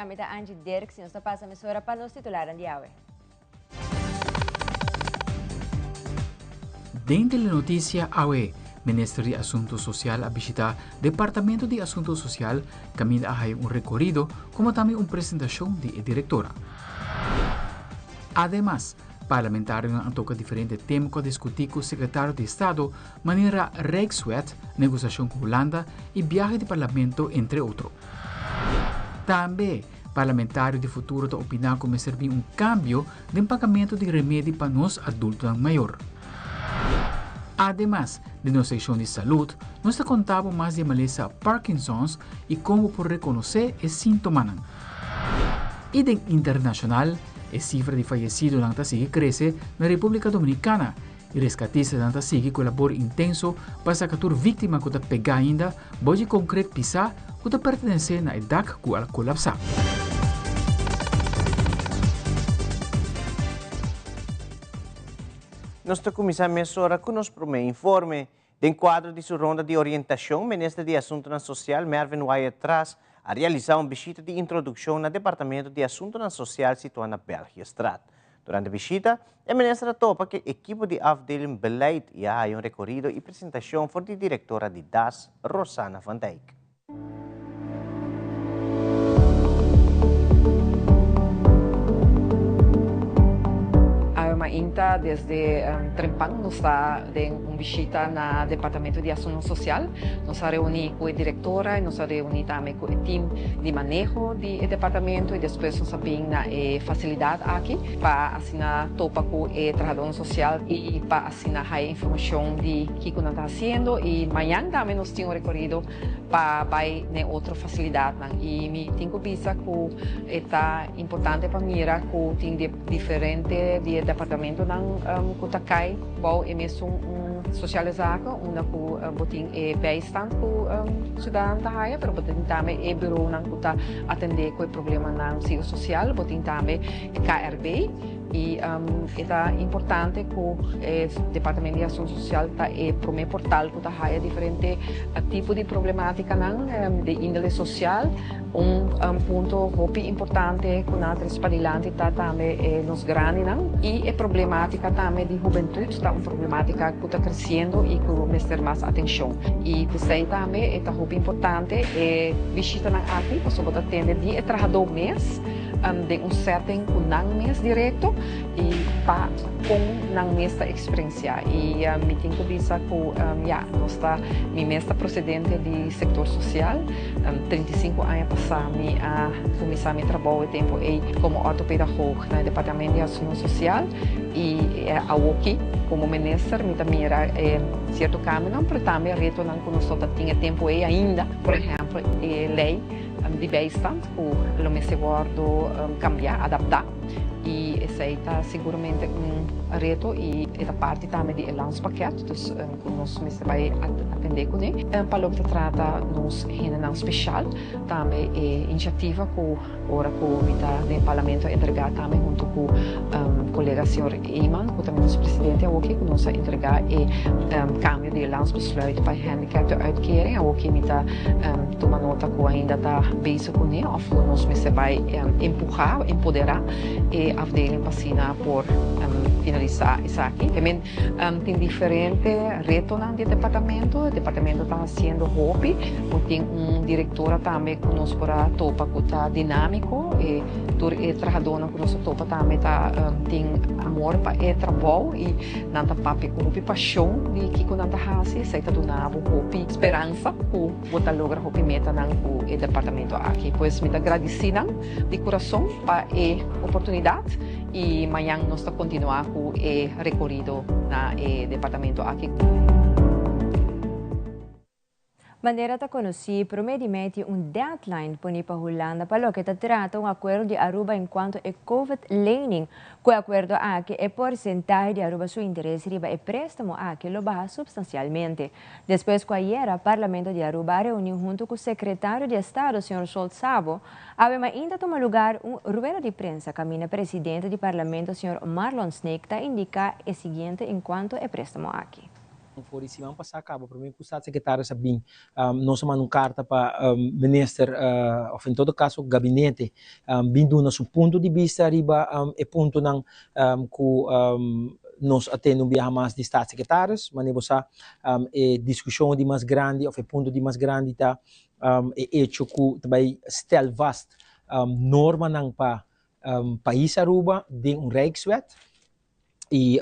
Ami ta Angie Dirks y nos ta pasa mesora pa nos titularnan di awe. Den Telenoticia awe, Minister di Asunto Social a bishita Departamento di Asunto Social caminda a haya un recorido como tambe un presentacion di e directora. Ademas, parlamentarionan a toca diferente tema cu a discuti cu Secretario di Estado manera Rijkswet, negociacion cu Hulanda y biahe di Parlamento entre otro. Tambe, parlamentario di futuro ta opiná ku mester bin un kambio den pagamentu di remedi pa nos adultonan mayor. Ademas, den nos sekshon di salud, nos ta konta bo mas di e malesa Parkinson's i kon bo por rekonosé e síntomanan. I den internashonal, e sifra di fayesidonan ta sigui krese na Repúblika Dominikana E reskatistanan ta sigui ku e labor intenso pa saka tur víktima ku ta pegá ainda bou dje konkret pisá ku ta pertenesé na e dak ku a kolapsá. Nos ta kuminsá mesora ku nos promé informe. Den kuadro di su ronda di orientashon, Minister di Asuntunan Sosial, Mervin Wyatt-Ras, a realisá un bishita di introdukshon na Departamento di Asuntunan Sosial situá na Belgiëstraat. Durante bishita, e minister a topa ku e ekipo di afdeling Beleid i a haya un rekorido i presentashon for di direktora di das, Rosana van Dijk. Awe mainta desde trempan nos ta den un bishita na Departamento di Asunto Social. Nos a reuni ku e direktora i nos a reuni tambe ku e tim di maneho di e departamento i despues nos a bin na e fasilidat aki pa asina topa ku e trahadónan sosial i pa asina haya informashon di kiko nan ta hasiendo i mañan tambe nos tin un rekorido pa bai na e otro fasilidatnan i mi tin ku bisa ku e ta importante pa mira ku tin diferente di e departamentonan ku ta kai bou e mesun sociale zaken unda ku bo tin e bijstand ku ciudadano ta haya pero bo tin tambe e bureaunan ku ta atende ku e problemanan psicosocial bo tin tambe e KRB i e ta importante ku e departamento di asunto social ta e prome portal ku ta haya diferente tipo di problematicanan di indole social. Un punto hopi importante ku nan a trese padilanti ta tambe e nos grandinan i e problematika tambe di hubentut ta un problematika ku ta kresiendo i ku mester mas atenshon. I p'esei tambe e ta hopi importante e bishitanan aki pasobra bo ta tende di e trahadó mes den un setting ku nan mes direkto i pa kon nan mes ta eksperensiá. I mi tin ku bisa ku ya nos ta mi mes ta prosedente di sektor sosial. 35 aña pasá mi a kuminsá mi trabou e tempu ei komo ortopedagoog na e departamento di asuntu sosial i awoki komo minister mi ta mira e sierto kambionan pero tambe retonan ku nos ta tin e tempu ei ainda. Por ehèmpel e lei di bijstand ku lo mester wòrdu kambiá, adaptá i esei ta siguramente un reto i e ta parti tambe di e landspakket. Dus ku nos mester bai atendé kuné. Pa loke ta trata nos hendenan speshal, tambe e inisiativa ku ora ku mi ta den parlamento a entregá tambe huntu ku kolega señor Eman, ku ta nos presidente awoki, ku nos a entregá e kambio di e landsbesluit pa gehandicaptenuitkering. Awoki mi ta tuma nota ku ainda ta bezig kuné òf ku nos mester bai empuhá, empoderá e afdeling pa asina por finalisá esaki. Tin diferente retonan di e departamento. E departamento ta hasiendo hopi. Bo tin un directora tambe cu nos por a topa cu ta dinamico. E tur e trahadornan cu nos a topa tambe ta tin amor pa e trabou y nan ta papia cu hopi pasion di kico nan ta haci. Esey ta duna bo hopi speransa cu bo ta logra hopi metanan cu e departamento aki. Pues mi ta gradici nan di curason pa e oportunidad. Y mañan nos ta continua cu e recorido na e departamento aki. Manera ta conoci, prome di mei tin un deadline poni pa Hulanda pa loke ta trata un acuerdo di Aruba encuanto e Covid-lening. Cu e acuerdo aki e porcentahe di Aruba su interes riba e prestamo aki lo baha substancialmente. Despues cu ayera Parlamento di Aruba a reuni hunto cu Secretario di Estado señor Zsolt Szabo, Awe mainta tuma lugar un rueda di prensa caminda presidente di Parlamento señor Marlon Sneek ta indica e siguiente encuanto e prestamo aki. For di siman pasá kaba promé ku Staatssecretaris a bin nos a manda un karta pa minister òf en todo kaso gabinete bin duna su punto di bista riba e puntonan ku nos a tende un biaha mas di Staatssecretaris. Manera bo sa e diskushon di mas grandi òf e punto di mas grandi ta e echo ku ta bai stel vast normanan pa pais Aruba den un Rijkswet y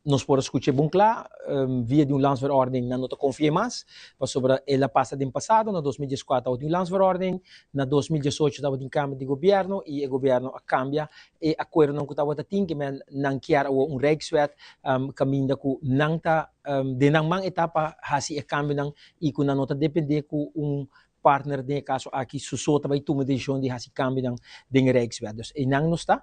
nos por a scucha bon cla via di un landsverordening nan no ta confia mas pasobra el a pasa den pasado na 2014 tabatin un landsverordening, na 2018 tabatin cambio di gobierno y e gobierno a cambia e acuerdonan cu tabata tin ke men nan kier awor un Rijkswet caminda cu nan ta den nan man e ta pa haci e cambionan y cu nan no ta depende cu un partner den e kaso aki su so ta bai tuma desishon di hasi kambionan den e Rijkswet. Dus einan nos ta.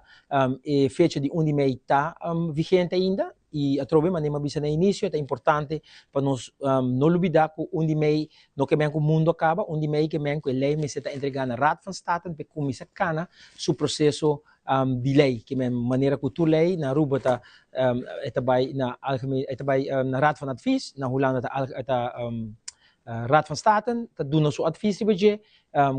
E fecha di un di mei ta vigente ainda i atrobe manera mi a bisa na inisio e ta importante pa nos no lubida ku un di mei no ke men ku mundu a kaba, un di mei ke men ku e lei mester ta entregá na Raad van State pa e kuminsá kana su proseso di lei. Ke men manera ku tur lei na Aruba ta e ta bai na algemeen e ta bai na Raad van Advies, na Hulanda ta ta Raad van State ta duna su advies riba dje,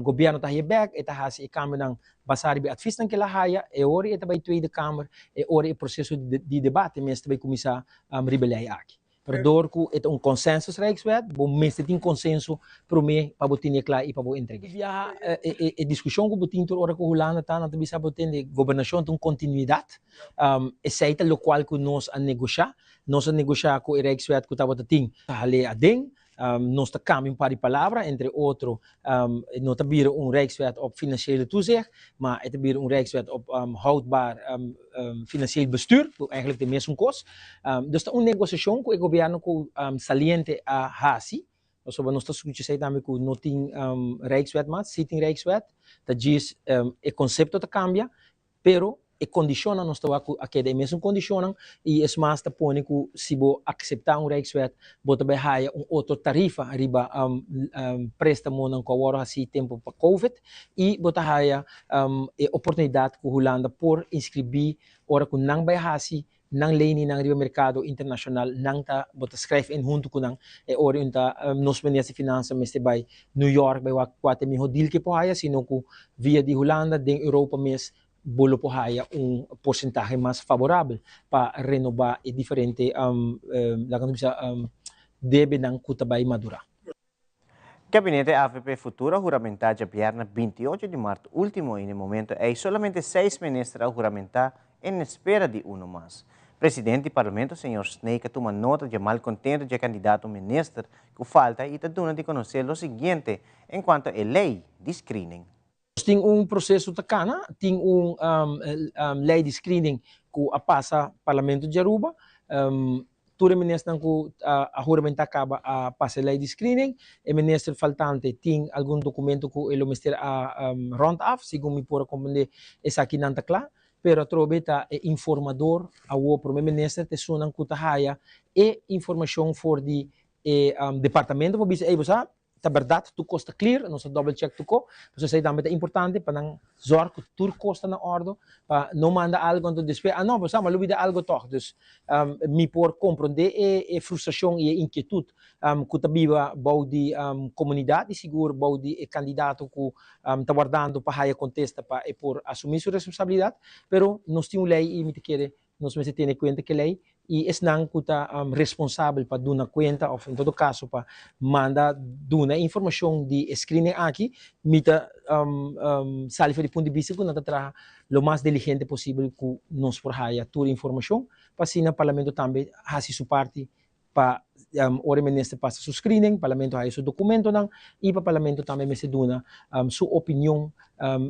gobierno ta haya bek, e ta hasi e kambionan basá riba e adviesnan ku el a haya, e ora e ta bai Tweede Kamer, e ora e proseso di debate mes ta bai kuminsá riba e lei aki. Pero dor ku e ta un consensus Rijkswet, bo mester tin konsenso promé pa bo tene kla i pa bo entreg'é. Biaha e diskushon ku bo tin tur ora ku Hulanda ta, nan ta bisa bo tende gobernashon ta un kontinuidat, esei ta lokual ku nos a negoshá, nos a negoshá ku e Rijkswet ku tabata tin ta hal'é aden, Nos ta cambia un par di palabra, entre otro no ta bira un Rijkswet op financiële toezicht, ma e ta bira un Rijkswet op houdbaar financieel bestuur, cu eigenlijk ta e mesun cos. Dus ta un negociacion cu e gobierno cu saliente a haci, pasobra nos ta scucha esey tambe cu no tin Rijkswet mas, si tin Rijkswet, ta djis e concepto ta cambia, Pero e kondishonnan nos ta wak ku a keda e mesun kondishonnan i es mas ta pone ku si bo akseptá un Rijkswet bo ta bai haya un otro tarifa riba préstamonan ku a wòrdu hasí tempu pa Covid i bo ta haya e oportunidat ku Hulanda por inskribí ora ku nan bai hasi nan leyninan riba merkado internashonal nan ta bo ta skrijf in huntu ku nan e ora un ta nos minister di finansa mester bai New York bai wak kua ta e miho deal ke por haya sino ku via di Hulanda den Europa mes bo lo por haya un porsentahe mas favorabel pa renoba e diferente laga nos bisa debenan ku ta bai madura. Gabinete avp Futuro a huramentá djabièrnè 28 di mart último i na e momento ei solamente seis minister a huramentá en espera di uno mas. Presidente di Parlamento señor Snake a tuma nota dje malcontento dje candidato minister cu falta y ta duna di conoce lo siguiente en cuanto e ley di screening. Nos tin un proceso ta cana, tin un ley di screening cu a pasa Parlamento di Aruba. Tur e ministernan cu a huramenta caba a pasa e ley di screening. E minister faltante tin algun documento cu e lo mester a rond af, segun mi por a comprende esakinan ta cla. Pero atrobe ta e informador, awo prome minister ta esunnan cu ta haya e informacion for di e departamento pa bisa, ey bo sa, Ta berdad tur cos ta clear, nos a double check tur co, pasobra esey tambe ta importante pa nan zorg cu tur cos ta na ordo, pa no manda algo anto despues, ah no, bo sa, mi a lubida algo toch. Dus mi por comprende e frustracion y e inquietud cu ta biba bou di comunidad y sigur bou di e candidato cu ta wardando pa haya contesta pa e por asumi su responsabilidad, pero nos tin un ley y mi ta kere Nos mester tene kuenta ku e lei i esnan ku ta responsabel pa duna kuenta òf en todo kaso pa manda duna e informashon di e screening aki, mi ta sali for di punto di bista ku nan ta traha lo mas diligente posibel ku nos por haya tur informashon pa asina Parlamento tambe hasi su parti pa ora e minister pasa su screening, Parlamento haya su documentonan y pa Parlamento tambe mester duna su opinion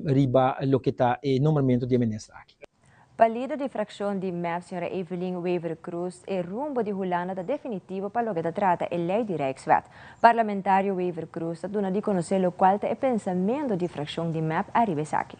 riba loke ta e nombramiento di e minister aki. Pa lider di fraccion di mep, señora Evelyn Wever-Croes, e rumbo di Hulanda ta definitivo pa loke ta trata e ley di Rijkswet. Parlamentario Wever-Croes ta duna di conoce locual ta e pensamento di fraccion di mep ariba esaki.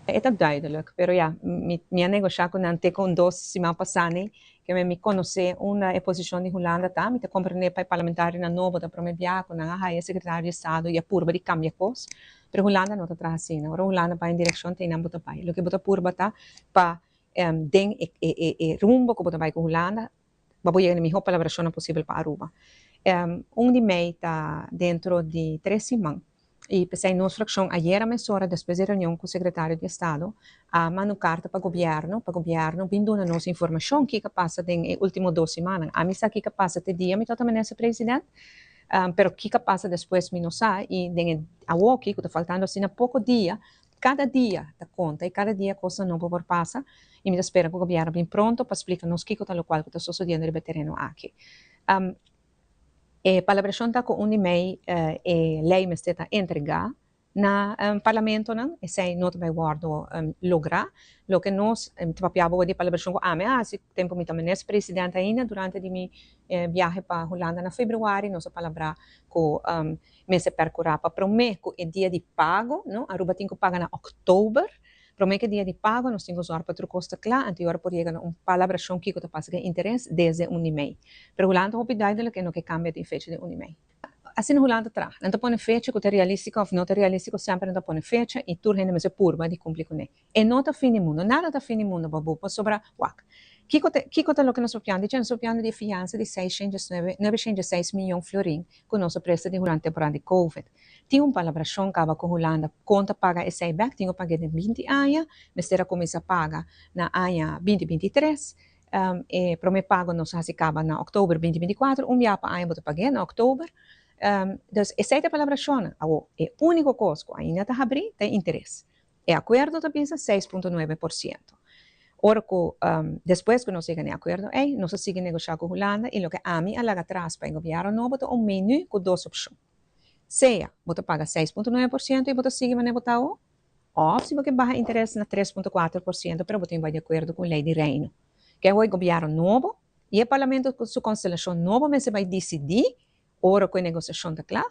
E ta duidelijk, pero ya, mi mi a negosha cu nan te con dos siman pasa ni Ke men mi konosé unda e posishon di Hulanda ta, mi ta komprendé pa e parlamentarionan nobo ta promé biaha ku nan a haya sekretario di estado i a purba di kambia kos, pero Hulanda no ta traha asina. Ora Hulanda bai un direkshon te einan bo ta bai. Loke bo ta purba ta pa den e rumbo ku bo ta bai ku Hulanda Pa bo yega na e mihó palabrashonnan posibel pa Aruba. Un di mei ta dentro di tres siman i p'esei nos frakshon ayera mesora despues di reunion ku sekretario di estado a manda un karta pa gobièrnu pa gobièrnu bin duna nos informashon kiko a pasa den e último dos simannan. Ami sa kiko a pasa te dia mi tabata minister president pero kiko a pasa despues mi no sa i den e awoki ku ta faltando asina poko dia Kada dia ta konta i kada dia kosnan nobo por pasa i mi ta spera ku gobièrnu bin pronto pa splika nos kiko ta lokual ku ta sosodiendo riba e tereno aki. E palabrashon ta ku un di mei e lei mester ta entregá na parlamentonan, esei no ta bai wòrdu lográ. Loke nos ta papia bo di palabrashon ku ami a hasi tempu mi ta minister president ainda durante di mi biahe pa Hulanda na februari nos a palabrá ku Mester percura pa prome cu e dia di pago, no, Aruba tin cu paga na october, prome cu e dia di pago nos tin cu zorg pa tur cos ta cla, anto ora por yega na un palabracion kico ta pasa cu e interes desde un di mei. Pero Hulanda ta hopi duidelijk e no ke cambia di fecha di un di mei. Asina Hulanda ta traha, nan ta pone fecha cu ta realistico of no ta realistico, semper nan ta pone fecha y tur hende mester purba di cumpli cune. E no ta fin di mundo, nada ta fin di mundo pa bo, pasobra, wak, kiko ta, kiko ta loke nos papiando di dje? Nos papiando di e fiansa di seishentjes nuebe, nuebeshentjes seis miyon florin ku nos a presta di Hulanda temporada di Covid. Tin un palabrashon kaba ku Hulanda kon ta paga esei bèk, tin ku pag'é den binti aña, mester a kuminsá paga na aña binti 23, e promé pago nos a hasi kaba na òktober 2024, un bia pa aña bo ta pag'é na òktober. Dus esei ta e palabrashonnan. Awor, e úniko kos ku ainda ta habrí ta e interes. E akuerdo ta bisa 6.9%. Ora ku despues ku nos yega na e akuerdo ei, nos a sigui negoshá ku Hulanda i loke ami a laga tras pa e gobièrnu nobo ta un menú ku dos opshon. Sea bo ta paga 6.9% i bo ta sigui manera bo ta awo, òf si bo ke baha interes na 3.4% pero bo tin bai di akuerdo ku lei di Reino. Ke awor e gobièrnu nobo i e parlamento ku su konstelashon nobo mester bai disidí ora ku e negosiashon ta kla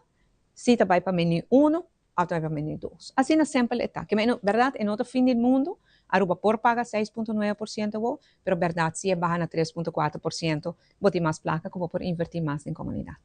si ta bai pa menú unu Of ta bai pa menu dos. Asina sempel e ta. Ke menu, berdad e no ta fin di mundu, Aruba por paga 6.9% awo, pero berdad si e baha na 3.4% bo tin mas placa cu bo por inverti mas den comunidad.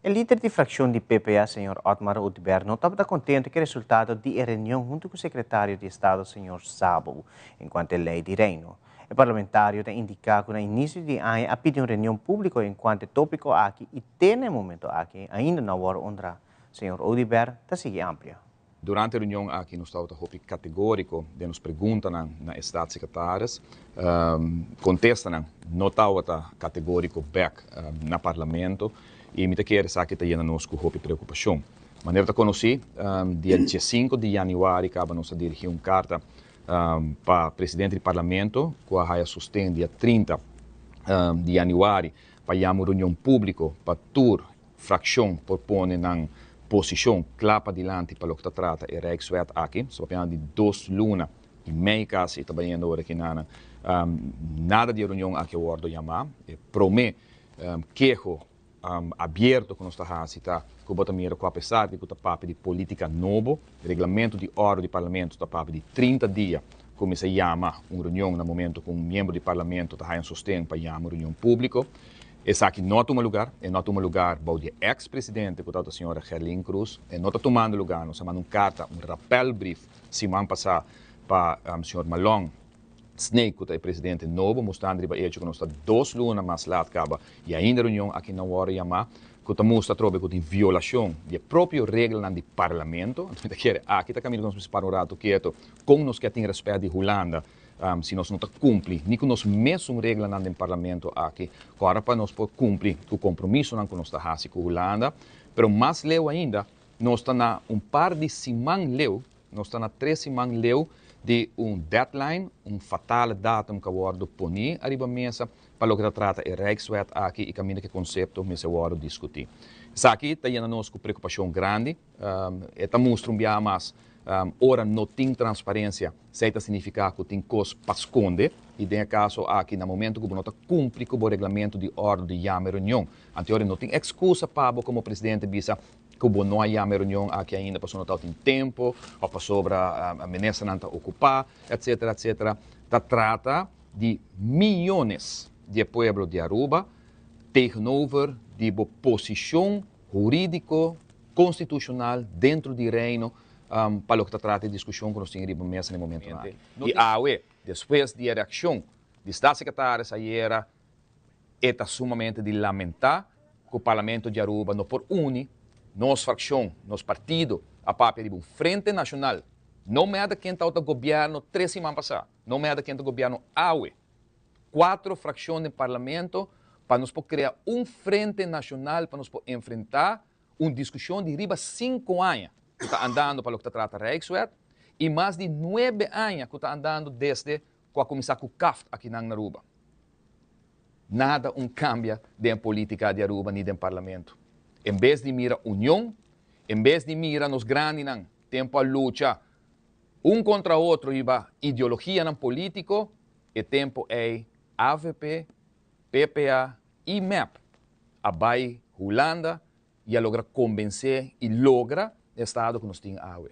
E lider di fraccion di PPA, señor Otmar Oduber, no tabata contento cu e resultado di e reunion hunto cu secretario di Estado, señor Szabo, encuanto e ley di Reino. E parlamentario ta indica cu na inicio di aña a pidi un reunion publico encuanto e topico aki y te na e momento aki ainda no a worde honra. Señor Oduber ta sigui amplia. Durante e reunion aki nos tabata hopi categorico den nos preguntanan na e staatssecretaris. Contestanan no tabata categorico bek na Parlamento y mi ta kere esaki ta yena nos cu hopi preocupacion. Manera ta conoci, dia 15 di januari caba nos a dirigi un carta pa presidente di Parlamento cu a haya sosten dia 30 di januari pa yama un reunion publico pa tur Frakshon por pone nan posishon kla padilanti pa loke ta trata e Rijkswet aki. So papia di dos luna i mei kasi ta bayendo ora ki nana nada di e reunion aki a wordo yama. E prome keho abierto ku nos ta hasi ta ku bo ta mira ku apesar di ku ta papia di politika nobo, reglamento di orde di parlamento ta papia di 30 dia kuminsá yama un reunion na momento ku un miembro di parlamento ta haya un sosten pa yama un reunion públiko. Esaki no a tuma lugar, e no a tuma lugar bou di e ex presidente cu tabata señora Gerlin Cruz, e no ta tumando lugar, nos a manda un carta, un rappelbrief siman pasa pa señor Malon Snake cu ta e presidente nobo, mustrando riba hecho cu nos ta dos luna mas laat caba y ainda reunion aki no worde yama, cu ta mustra atrobe cu tin violacion di e propio reglanan di parlamento, anto mi ta kere aki ta caminda cu nos mester para un rato keto con nos ke tin respet di Hulanda. Si nos no ta kumpli ni ku nos mesun reglanan den parlamento aki, kòrda pa nos por kumpli ku kompromisonan ku nos ta hasi ku Hulanda. Pero mas leu ainda, nos ta na un par di siman leu, nos ta na tres siman leu di un deadline, un fatale datum ku a wòrdu poní ariba mesa pa loke ta trata e Rijkswet aki i kaminda ku e konsepto mester wòrdu diskutí. Esaki ta yena nos ku preokupashon grandi. E ta mustra un biaha mas ora no tin transparencia, esei ta significa cu tin cos pa sconde y den e caso aki na momento cu bo no ta cumpli cu bo reglamento di ordo di yama e reunion, anteora no tin excusa pa bo como presidente bisa cu bo no a yama e reunion aki ainda pasobra no tabatin tempo of pasobra ministernan ta ocupa, etcetera, etcetera. Ta trata di miyones di e pueblo di Aruba tegenover di bo posicion hurídiko, konstitushonal dentro di Reino pa loke ta trata e diskushon ku nos tin riba mesa na e momentunan aki. I awe, despues di e reakshon di Staatssecretaris ayera, E ta sumamente di lamenta cu Parlamento di Aruba no por uni, nos fraccion, nos partido, a papia di un frente nacional. No matter ken ta gobierno 3 siman pasa, no matter ken ta gobierno awe. Cuatro fraccion den Parlamento pa nos por crea un frente nacional pa nos por enfrenta un discusion di riba 5 aña cu ta andando pa loke ta trata Rijkswet y mas di 9 aña cu ta andando desde cu a cuminsa cu CAFT aki na Aruba. Nada no cambia den politica di Aruba ni den Parlamento. En bes di mira union, en bes di mira nos grandinan, tempo a lucha un contra otro riba ideologianan politico, e tempo ey AVP, PPA y MEP a bay Hulanda y a logra convence y logra e estado cu nos tin awe.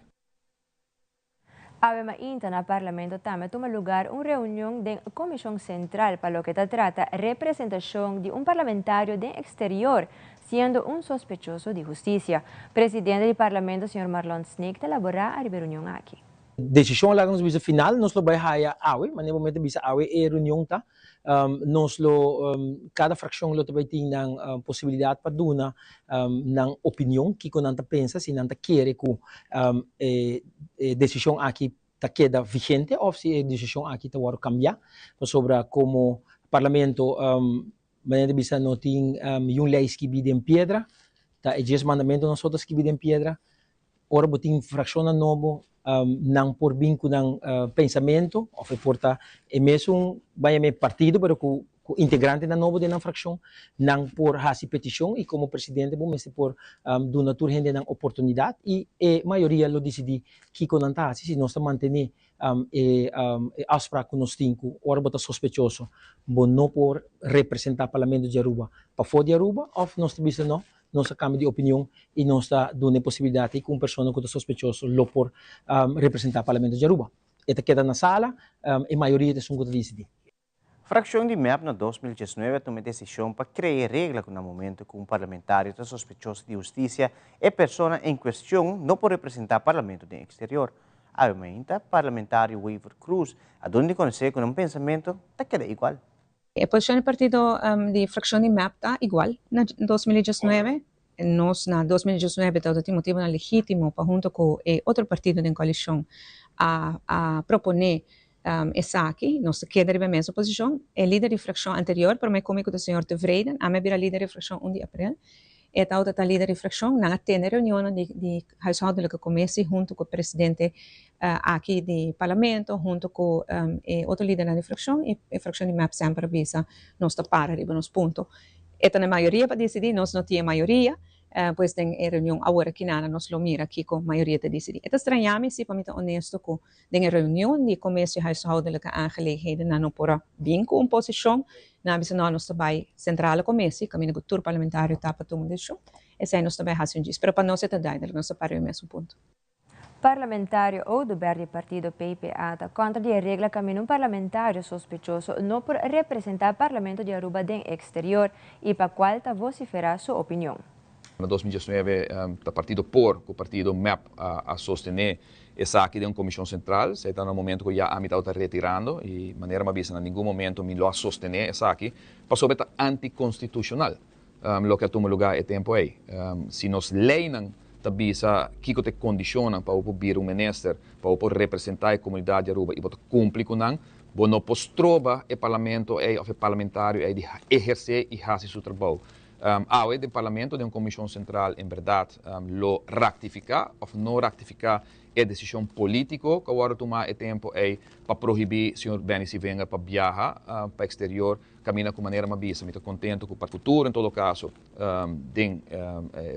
Awe mainta na Parlamento tambe a tuma luga un reunion di Comision Central pa loke ta trata representacion di un parlamentario den exterior, siendo un sospechoso di husticia. Presidente di Parlamento, señor Marlon Sneek, ta elabora e reunion aki. Decision la nos bisa final nos lo bay haya awe, maar na momento bisa awe e reunion ta nos lo cada fraccion lo bay tin nan posibilidad pa duna nan opinion, kico nan ta pensa, si nan ta kere cu e decision aki ta keda vigente of si e decision aki ta wordo cambia. Sobre como Parlamento, manera bisa, no tin un ley skirbi den piedra, ta e 10 mandamento no ta skirbi den piedra. Ora bo tin fraccion nobo, nan por bin cu nan pensamento, of e por ta e mesun bay me partido, pero cu integrante nan nobo den nan fraccion, nan por haci peticion y como presidente bo mester por duna tur hende nan oportunidad y e mayoria lo dicidi kico nan ta haci, si nos ta mantene e afspraak cu nos tin cu ora bo ta sospechoso, bo no por representa Parlamento di Aruba pafo di Aruba, of nos ta bisa no, nos a cambia di opinion y nos ta duna posibilidad cu un persona cu ta sospechoso lo por representa Parlamento di Aruba. E ta keda na sala, e mayoria ta esun cu ta dicidi. Fraccion di MEP na 2019 a tuma decision pa crea regla cu na momento cu un parlamentario ta sospechoso di husticia, e persona en cuestion no por representa Parlamento den exterior. Awe parlamentario Wever Croes a duna di conoce cu nan pensamento ta keda igual. E posicion di partido di fraccion di MEP ta igual na 2019. Nos na 2019 tabatin motibo legitimo pa hunto cu otro partido di coalicion a propone esaki, nos ta keda riba mesun posicion. E lider di fraccion anterior, pa mi como e señor Tevreden, ami a bira lider di fraccion 1 di april, e tabata lider di fraccion, nan a tene reunion di huishoudelijke commissie hunto cu e presidente aki di Parlamento, hunto cu e otro lider di fraccion, y e fraccion di MEP semper a bisa, nos ta para riba nos punto. E ta mayoria pa dicidi, nos no tin mayoria, pues den reunion awor aki na nos lo mira kico mayoria ta dicidi. E ta straña mi, si pa mi ta honesto, cu den reunion di commissie huishoudelijke aangelegenheden nan no por a bin cu un posicion, nan a bisa no, nos ta bay centrale commissie, caminda cu tur parlamentario ta pa tuma decision. Esey nos tambe haci un dis, pero pa nos ta duidelijk, nos ta para e mesun punto. Parlamentario Oduber di partido PPA ta contra di regla caminda un parlamentario sospechoso no por representa Parlamento di Aruba den exterior y pa cual ta vocifera su opinion. Na 2019, e partido POR, cu e partido MEP a sostene esaki den Comision Central, esey ta na momento cu ya ami ta retirando y manera mi a bisa, na ningun momento mi lo a sostene esaki, pasobra ta anticonstitucional loke a tuma luga e tempo ey. Si nos leynan ta bisa kico ta e condicion pa por bira un minister, pa por representa e comunidad di Aruba y pa cumpli cu nan, bo no por stroba e parlamento ey of e parlamentario ey di eherce y haci su trabou. Awe den Parlamento, den Comision Central, en berdad, lo ratifica of no ratifica e decision politico cu awor a tuma e tempo ey pa prohibi señor Benny Sevinger pa biaha pa exterior, caminda cu manera mi a bisa, mi ta contento cu pa futuro, en todo caso, den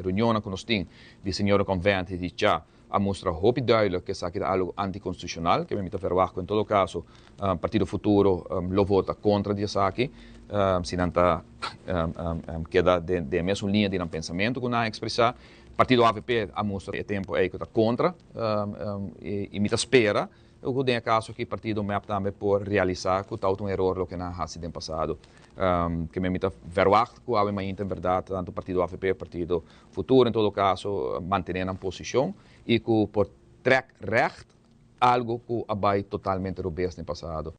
reunion cu nos tin di señor convent di cha a mustra hopi duidelijk cu esaki ta algo anticonstitucional, cu mi ta verwacht en todo caso Partido Futuro lo vota contra di esaki, si nan ta keda den mesun linea di pensamento cu nan a expresa. Partido AVP a mustra e tempo ey cu ta contra y mi ta spera cu den caso cu partido MEP tambe por realisa cu ta un error loke nan a haci den pasado. Cu mi ta verwacht cu awe mainta en berdad tanto partido AVP, partido Futuro en todo caso mantene nan posicion y cu por trek recht algo cu a bay totalmente robes den pasado.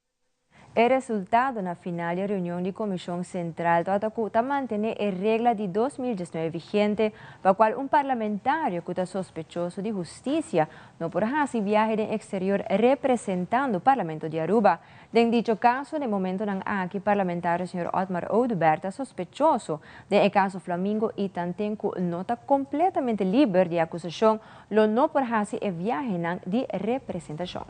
E resultado na final di e reunion di Comision Central tabata cu ta mantene e regla di 2019 vigente pa cual un parlamentario cu ta sospechoso di husticia no por haci viahe den exterior representando Parlamento di Aruba. Den dicho caso, den momentonan aki parlamentario señor Otmar Oduber ta sospechoso den e caso Flamingo y tanten cu no ta completamente liber di e acusacion lo no por haci e viahenan di representacion.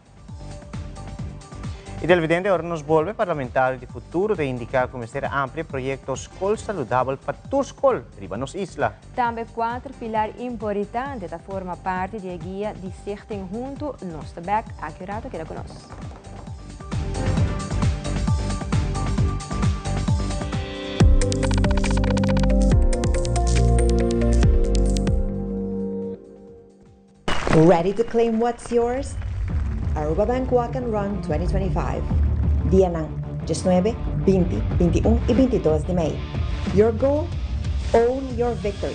Y televidente, ora nos bolbe, parlamentario di Futuro ta indica cu mester amplia proyecto Scol Saludabel pa tur scol riba nos isla. Tambe cuater pilar importante ta forma parti di e guia di Stichting Hunto Nos Ta Bek. Aki un rato keda cu nos. Ready to claim what's yours? Aruba Bank Walk and Run 2025 Dianan 19, 20, 21 y 22 di mei. Your goal? Own your victory!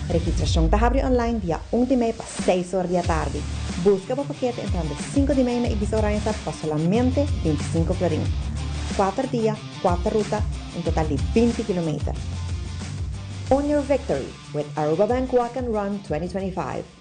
Registracion ta habri online dia 1 di mei pa 6 or di atardi. Busca bo pakete entrando 5 di mei na Ibis Oranjestad pa solamente 25 florin. Cuater dia, cuater ruta, un total di 20 kilometer. Own your victory with Aruba Bank Walk and Run 2025.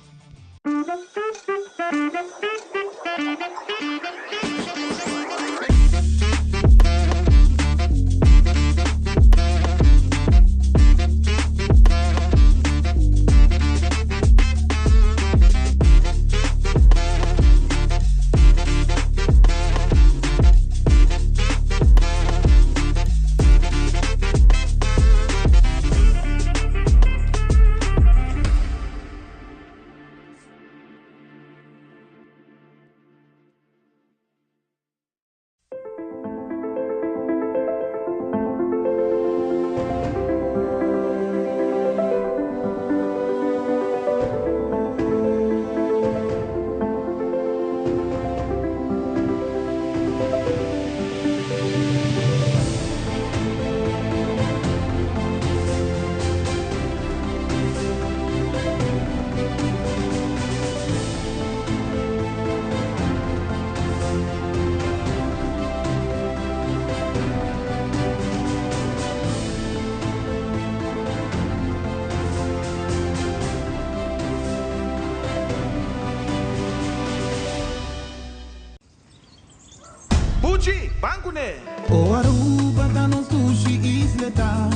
Buchi, ban kuné! O Aruba ta nos dushi isleta,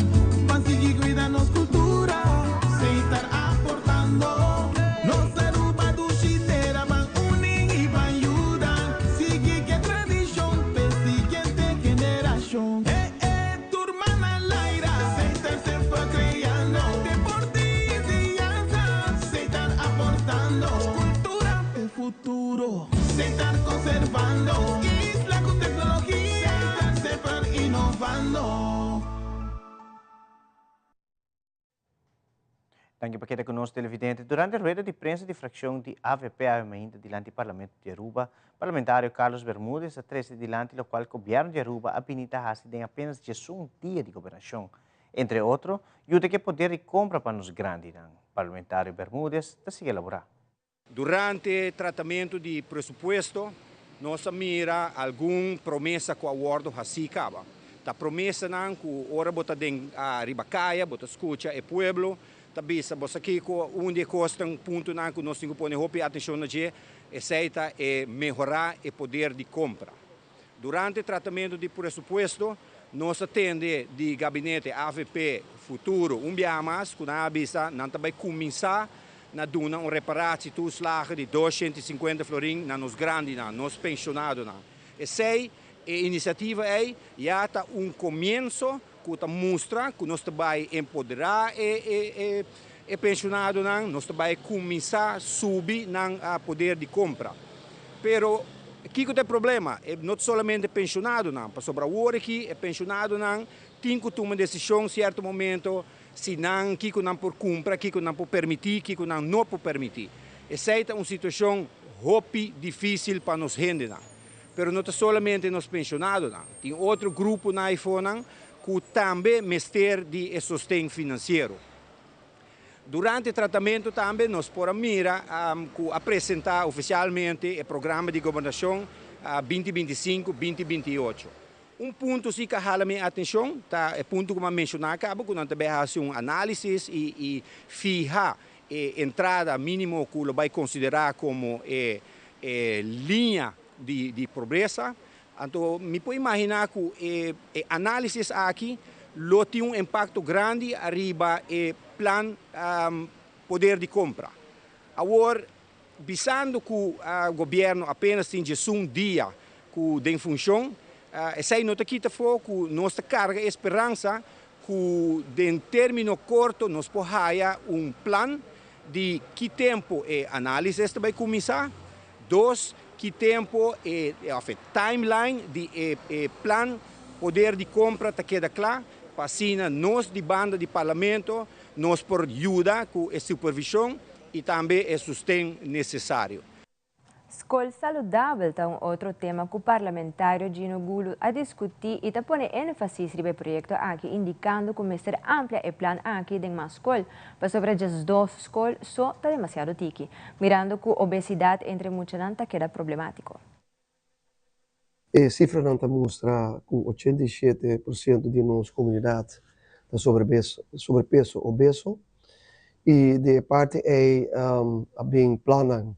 ban sigui cuida nos cultura, Setar aportando. Nos Aruba dushi tera, ban uni y ban yuda, sigui cu e tradicion p'e siguiente generacion. E e tur man al aire, Setar semper creando, deporte y enseñanza, Setar aportando, cultura p'e futuro. Setar conservando, isla cu tecnologia, Setar semper innovando. Danki pa keda cu nos televidente. Durante rueda di prensa di fraccion di avp awe mainta dilanti Parlamento di Aruba, Parlamentario Carlos Bermudez a trece dilanti locual Gobierno di Aruba a bini ta haci den apenas diesun dia di gobernacion. Entre otro, yuda cu e poder di compra pa nos grandinan. Parlamentario Bermudez ta sigui elabora. Durante tratamentu di presupuesto nos a mira algun promesa ku a wòrdu hasí kaba. Ta promesanan ku ora bo ta den riba kaya bo ta skucha e pueblo ta bisa bo sa kiko un di e kosnan, puntonan ku nos tin ku pone hopi atenshon na dje, esei ta e mehorá e poder di kompra. Durante tratamentu di presupuesto nos a tende di gabinete avp Futuro un biaha mas ku nan a bisa nan ta bai kuminsá na duna un reparatie toeslagen di 250 florin na nos grandinan, nos penshonadonan. Esei, e inisiativa ei ya ta un komienso ku ta mustra ku nos ta bai empoderá e e penshonadonan, nos ta bai kuminsá subi nan poder di kompra. Pero kiko ta e problema? E no ta solamente penshonadonan, pasobra awor aki e penshonadonan tin ku tuma desishon sierto momento si nan kiko nan por kumpra, kiko nan por permití, kiko nan no por permití. Esei ta un situashon hopi difísil pa nos hendenan. Pero no ta solamente nos penshonadonan, tin otro gruponan aifonan ku tambe mester di e sosten finansiero. Durante e tratamentu tambe nos por a mira ku a presentá ofisialmente e programa di gobernashon 2025, 2028. Un punto si ku a hala mi atenshon ta e punto ku mi a menshoná kaba, ku nan ta bai hasi un análisis i fiha e entrada mínimo ku lo bai konsiderá komo e liña di pobresa. Anto mi por imaginá ku e análisis aki lo tin un impakto grandi ariba e plan poder di kompra. Awor, bisando ku gobièrnu apenas tin 11 dia ku den funshon, esei no ta kita afó ku nos ta karga e speransa ku den término korto nos por haya un plan di ki tempu e análisis ta bai kuminsá, dos, ki tempu e òf e timeline di e plan poder di kompra ta keda kla, pa asina nos di banda di parlamento nos por yuda ku e supervishon i tambe e sosten nesesario. Skol saludabel ta un otro tema ku parlamentario Gino Goeloe a diskutí i ta pone énfasis riba e proyekto aki indikando ku mester amplia e plan aki den mas skol, pasobra 12 skol so ta demasiado tiki, mirando ku obesidat entre muchanan ta keda problemátiko. E sifranan ta mustra ku 87% di nos komunidat ta sobrepeso obeso i di e parti ei a bin plannan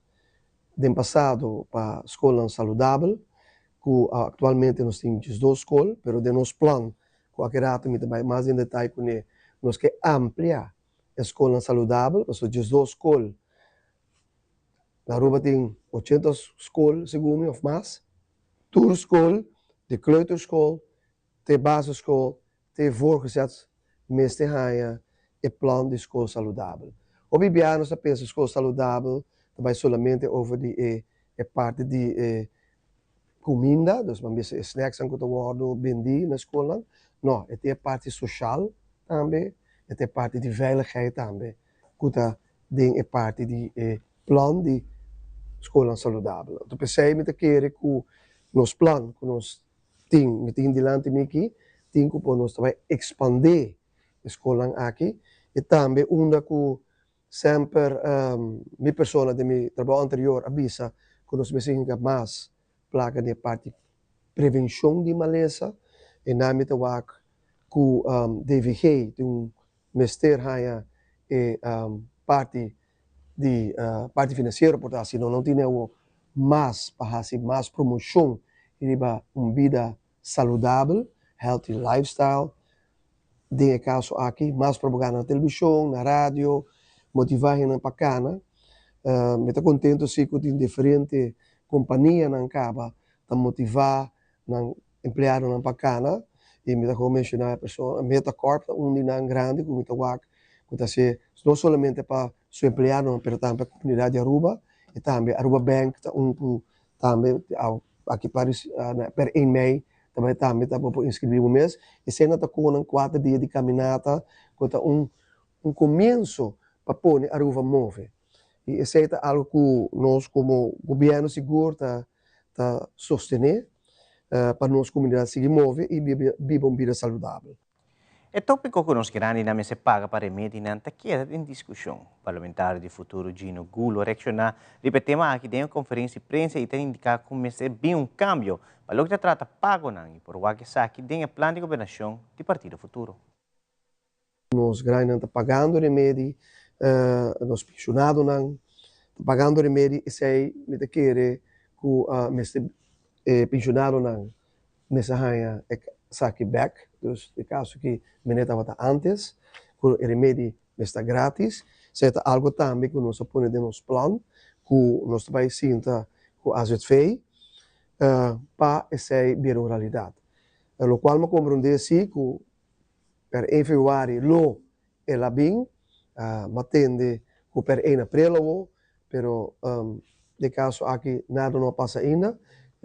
den pasado pa skolnan saludabel ku aktualmente nos tin 12 skol, pero den nos plan ku aki rato mi ta bai mas den detaye kuné, nos ke amplia e skolnan saludabel pasobra 12 skol na Aruba tin 80 skol segun mi òf mas. Tur skol, di kleuterschool te basisschool te voortgezet mester haña e plan di skol saludabel. Hopi biaha nos ta pensa skol saludabel ta bai solamente over di e parti di e kuminda, dus ban bisa e snacksnan ku ta wòrdu bendí na skolnan. No, e tin e parti soshal tambe, e tin e parti di veiligheid tambe ku ta den e parti di e plan di skolnan saludabel. Anto p'esei mi ta kere ku nos plan ku nos tin, mi tin dilanti mi aki, tin ku por nos ta bai ekspandé e skolnan aki i tambe unda ku semper mi persona den mi trabou anterior a bisa ku nos mester hinka mas plaka den e parti prevenshon di malesa i nan mi ta wak ku DVG tin un mester haña e parti di parti finansiero por ta si no no tin awo mas pa hasi mas promoshon riba un bida saludabel, healthy lifestyle, den e kaso aki mas propaganda na televishon, na radio, motivá hendenan pa kana. Mi ta kontento si ku tin diferente kompanianan kaba ta motivá nan empleadonan pa kana i mi ta komo menshoná e persona Metacorp ta un di nan grandi ku mi ta wak ku ta hasié no solamente pa su empleadonan pero tambe pa komunidat di Aruba i tambe Aruba Bank ta un ku tambe aki per 1 mei tambe tambe ta bo por inskribí bo mes. Esei nan ta konan 4 dia di kaminata ku ta un komienso pa pone Aruba move i esei ta algu ku nos komo gobièrnu sigur ta sostené pa nos komunidat sigui move i biba un bida saludabel. E tópiko ku nos grandinan mester paga pa remedinan ta keda den diskushon. Parlamentario di Futuro Gino Goeloe a reakshoná riba e tema aki den un konferensia di prensa i ta indiká ku mester bin un kambio pa loke ta trata pagonan i por wak esaki den e plan di gobernashon di Partido Futuro. Nos grandinan ta pagando remedi, nos penshonadonan ta pagando remedi, esei mi ta kere ku mester e penshonadonan mester haña esaki bèk, dus e kaso ku manera tabata antes, ku e remedi mester ta gratis. Esei ta algu tambe ku nos a pone den nos plan, ku nos ta bai sinta ku AZV pa esei bira un realidat. Lokual mi a komprondé si ku per 1 febrüari lo el a bin, mi a tende ku per 1 aprel awo, pero den kaso aki nada no a pasa ainda,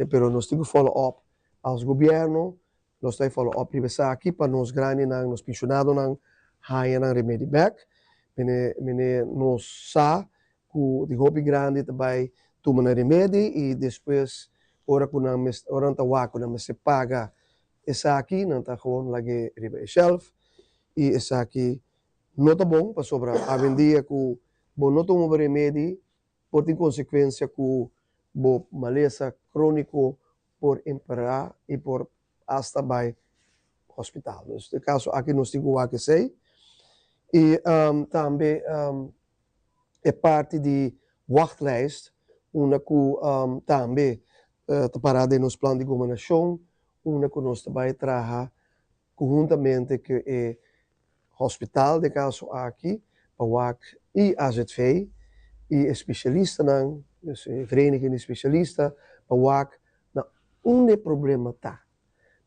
pero nos tin ku follow up as gobièrnu, nos ta follow up riba esaki pa nos grandinan, nos penshonadonan haña nan remedi bèk. Mene nos sa ku di hopi grandi ta bai tuma nan remedi i despues ora ku nan ora nan ta wak ku nan mester paga esaki nan ta gewoon lag'é riba e shelf i esaki no ta bon pasobra awendia ku bo no tuma bo remedi por tin konsekuensia ku bo malesa króniko por empeorá i por. hasta bai hospital. Dus den kaso aki nos tin ku wak esei. I tambe e parti di wachtlijst unda ku tambe ta pará den nos plan di gobernashon unda ku nos ta bai traha konhuntamente ku e hospital den kaso aki pa wak i AZV i e spesialistanan, dus e vereniging di spesialista pa wak na unda e problema ta.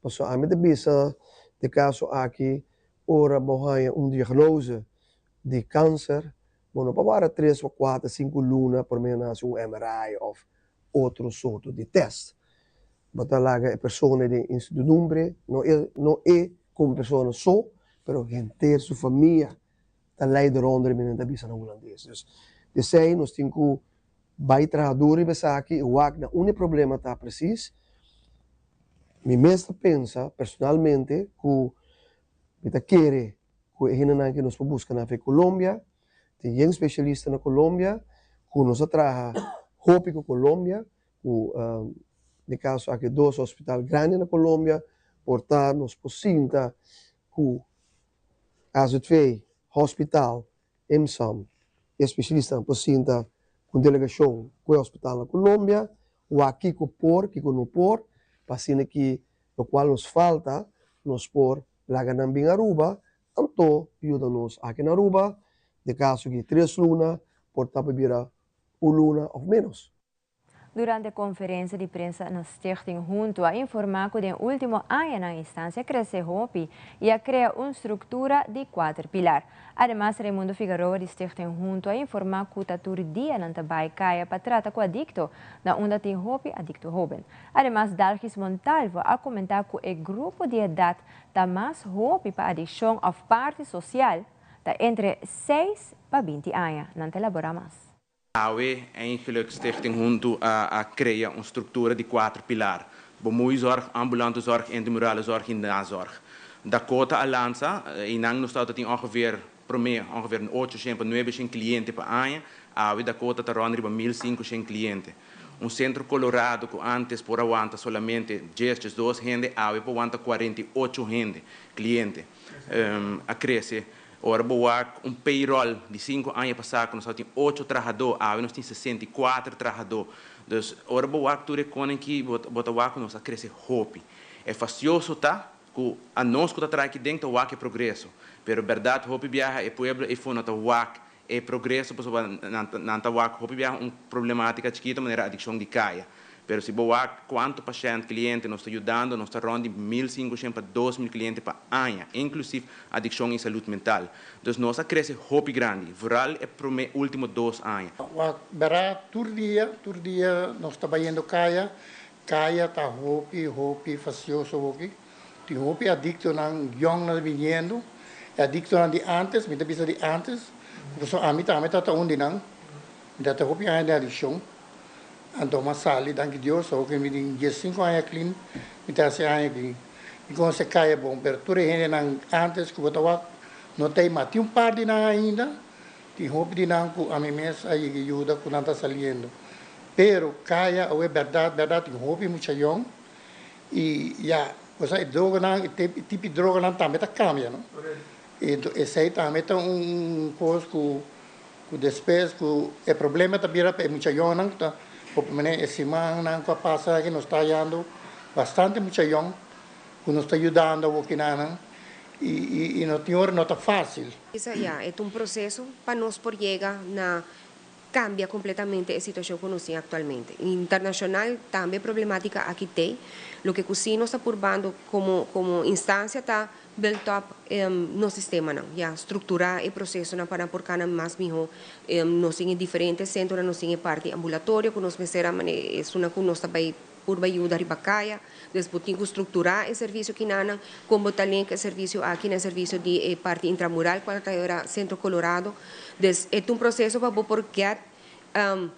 Pasobra ami ta bisa den kaso aki ora bo haña un diagnose di kanser bo no por wara tres of kuater sinku luna prome nan hasi un MRI of otro sorto di test. Bo ta laga e persona den incertidumbre, no e no e como persona so, pero henter su famia ta lei eronder mi nan ta bisa na hulandes. Dus desei nos tin cu bay traha duro riba esaki y wak na unda e problema ta precies. Mi mes ta pensa personalmente cu mi ta kere cu e hendenan cu nos por busca na fe Colombia, tin yen specialista na Colombia cu nos a traha hopi cu Colombia, cu den caso aki dos hospital grandi na Colombia, por ta nos por sinta cu AZV, hospital, IMSAM, e specialistanan por sinta cu un delegacion cu e hospital na Colombia, wak kico por, kico no por, pa asina ki locual nos falta nos por laga nan bin Aruba, anto yuda nos aki na Aruba, den caso ki tres luna por ta pa bira un luna of menos. Durante konferensia di prensa na Stichting Hunto a informá ku den último añanan instansia a krese hopi i a krea un struktura di kuater pilar. Ademas Raimundo Figaroa di Stichting Hunto a informá ku ta tur dia nan ta bai kaya pa trata ku adikto na unda tin hopi adikto hóben. Ademas Dalgis Montalvo a komentá ku e grupo di edat ta mas hopi pa adikshon òf parti sosial ta entre seis pa 20 aña. Nan ta elaborá mas. Awe eigenlijk Stichting Huntu a crea un structura di cuater pilar, Bemoeizorg, ambulante zorg, intramurale zorg y nazorg. Dakota a lansa, eynan nos tabata tin ongeveer prome ongeveer 800 pa 900 cliente pa aña, awe Dakota ta rond riba 1500 cliente. Un Centro Colorado cu antes por a wanta solamente 10, 12 hende, awe por wanta 48 hende, cliente, a crece. Ora bo wak un payroll di 5 aña pasá ku nos tin 8 trahadó, awe nos tin 64 trahadó. Dus ora bo wak tur e kosnan aki bo ta wak nos a krese hopi. E fastioso ta ku anos ku ta traha aki den ta wak e progreso. Pero berdat hopi biaha e pueblo ei no ta wak e progreso, pasobra nan ta wak hopi biaha un problemátika chikitu manera adikshon di kaya. Pero si bo wak kuantu pashènt, kliente nos ta yudando, nos ta rònt di 1500 pa 2000 kliente pa aña, inklusive adikshon i salú mental. Dus nos a krese hopi grandi, vooral e promé último 2 aña. Bera tur dia nos ta bayendo kaya, kaya ta hopi, hopi fastioso hopi. Tin hopi adiktonan yòn nan biniendo, adiktonan di antes, mi ta bisa di antes, pasobra ami tambe tabata un di nan, mi tabata hopi aña di adikshon. Anto m'a sali, danki Dios, awor ku mi tin 15 aña clean, mi ta hasi aña clean. Mi konosé kaya bon, pero tur e hendenan antes ku bo ta wak no ta ei mas. Tin un par di nan ainda, tin hopi di nan ku ami mes a yega yuda ku nan ta saliendo. Pero kaya awor bèrdat, bèrdat tin hopi mucha yòn i ya, osea e droganan, e tipo di droganan tambe ta kambia, no? Anto esei tambe ta un kos ku despues ku e problema ta bira pa e mucha yònnan ta por e simannan ku a pasa aki nos ta hayando bastante mucha yòn ku nos ta yudando awokinan i no tin ora no ta fásil. Ya, e ta un proseso pa nos por yega na kambia kompletamente e situashon ku nos tin aktualmente. Internashonal tambe problemátika aki tin, loke ku sí nos ta purbando komo instansia ta build up nos sistemanan, ya, strukturá e prosesonan pa por kana mas mihó. Nos tin diferente sentronan, nos tin parti ambulatorio ku nos mester esuna ku nos ta bai purba yuda riba kaya, despues tin ku strukturá e servisio akinan, komo tambe e servisio aki na servisio di parti intramural, kual ta Sentro Colorado. Dus e un proseso pa por get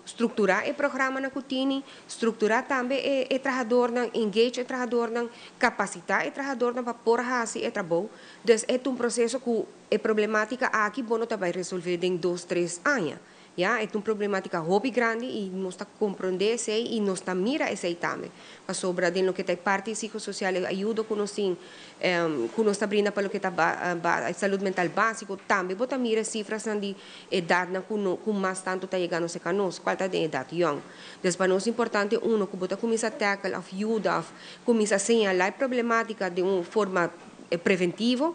strukturá e programanan ku tin, strukturá tambe e trahadónan, engage e trahadónan, kapasitá e trahadónan pa por hasi e trabou. Dus e un proseso ku e problemátika aki bo no ta bai resolvé den 2, 3 aña. Ya, e ta un problematica hopi grandi y nos ta comprende esey y nos ta mira esey tambe. Pasobra den loke ta e parti psicosocial e ayudo cu nos tin, cu nos ta brinda pa loke ta salud mental basico, tambe bo ta mira e cifrasnan di edadnan cu no cu mas tanto ta yega nos cerca nos, cual ta den edad yong. Des pa nos importante uno cu bo ta cuminsa tackle of yuda of cuminsa señala e problematica den un forma preventivo,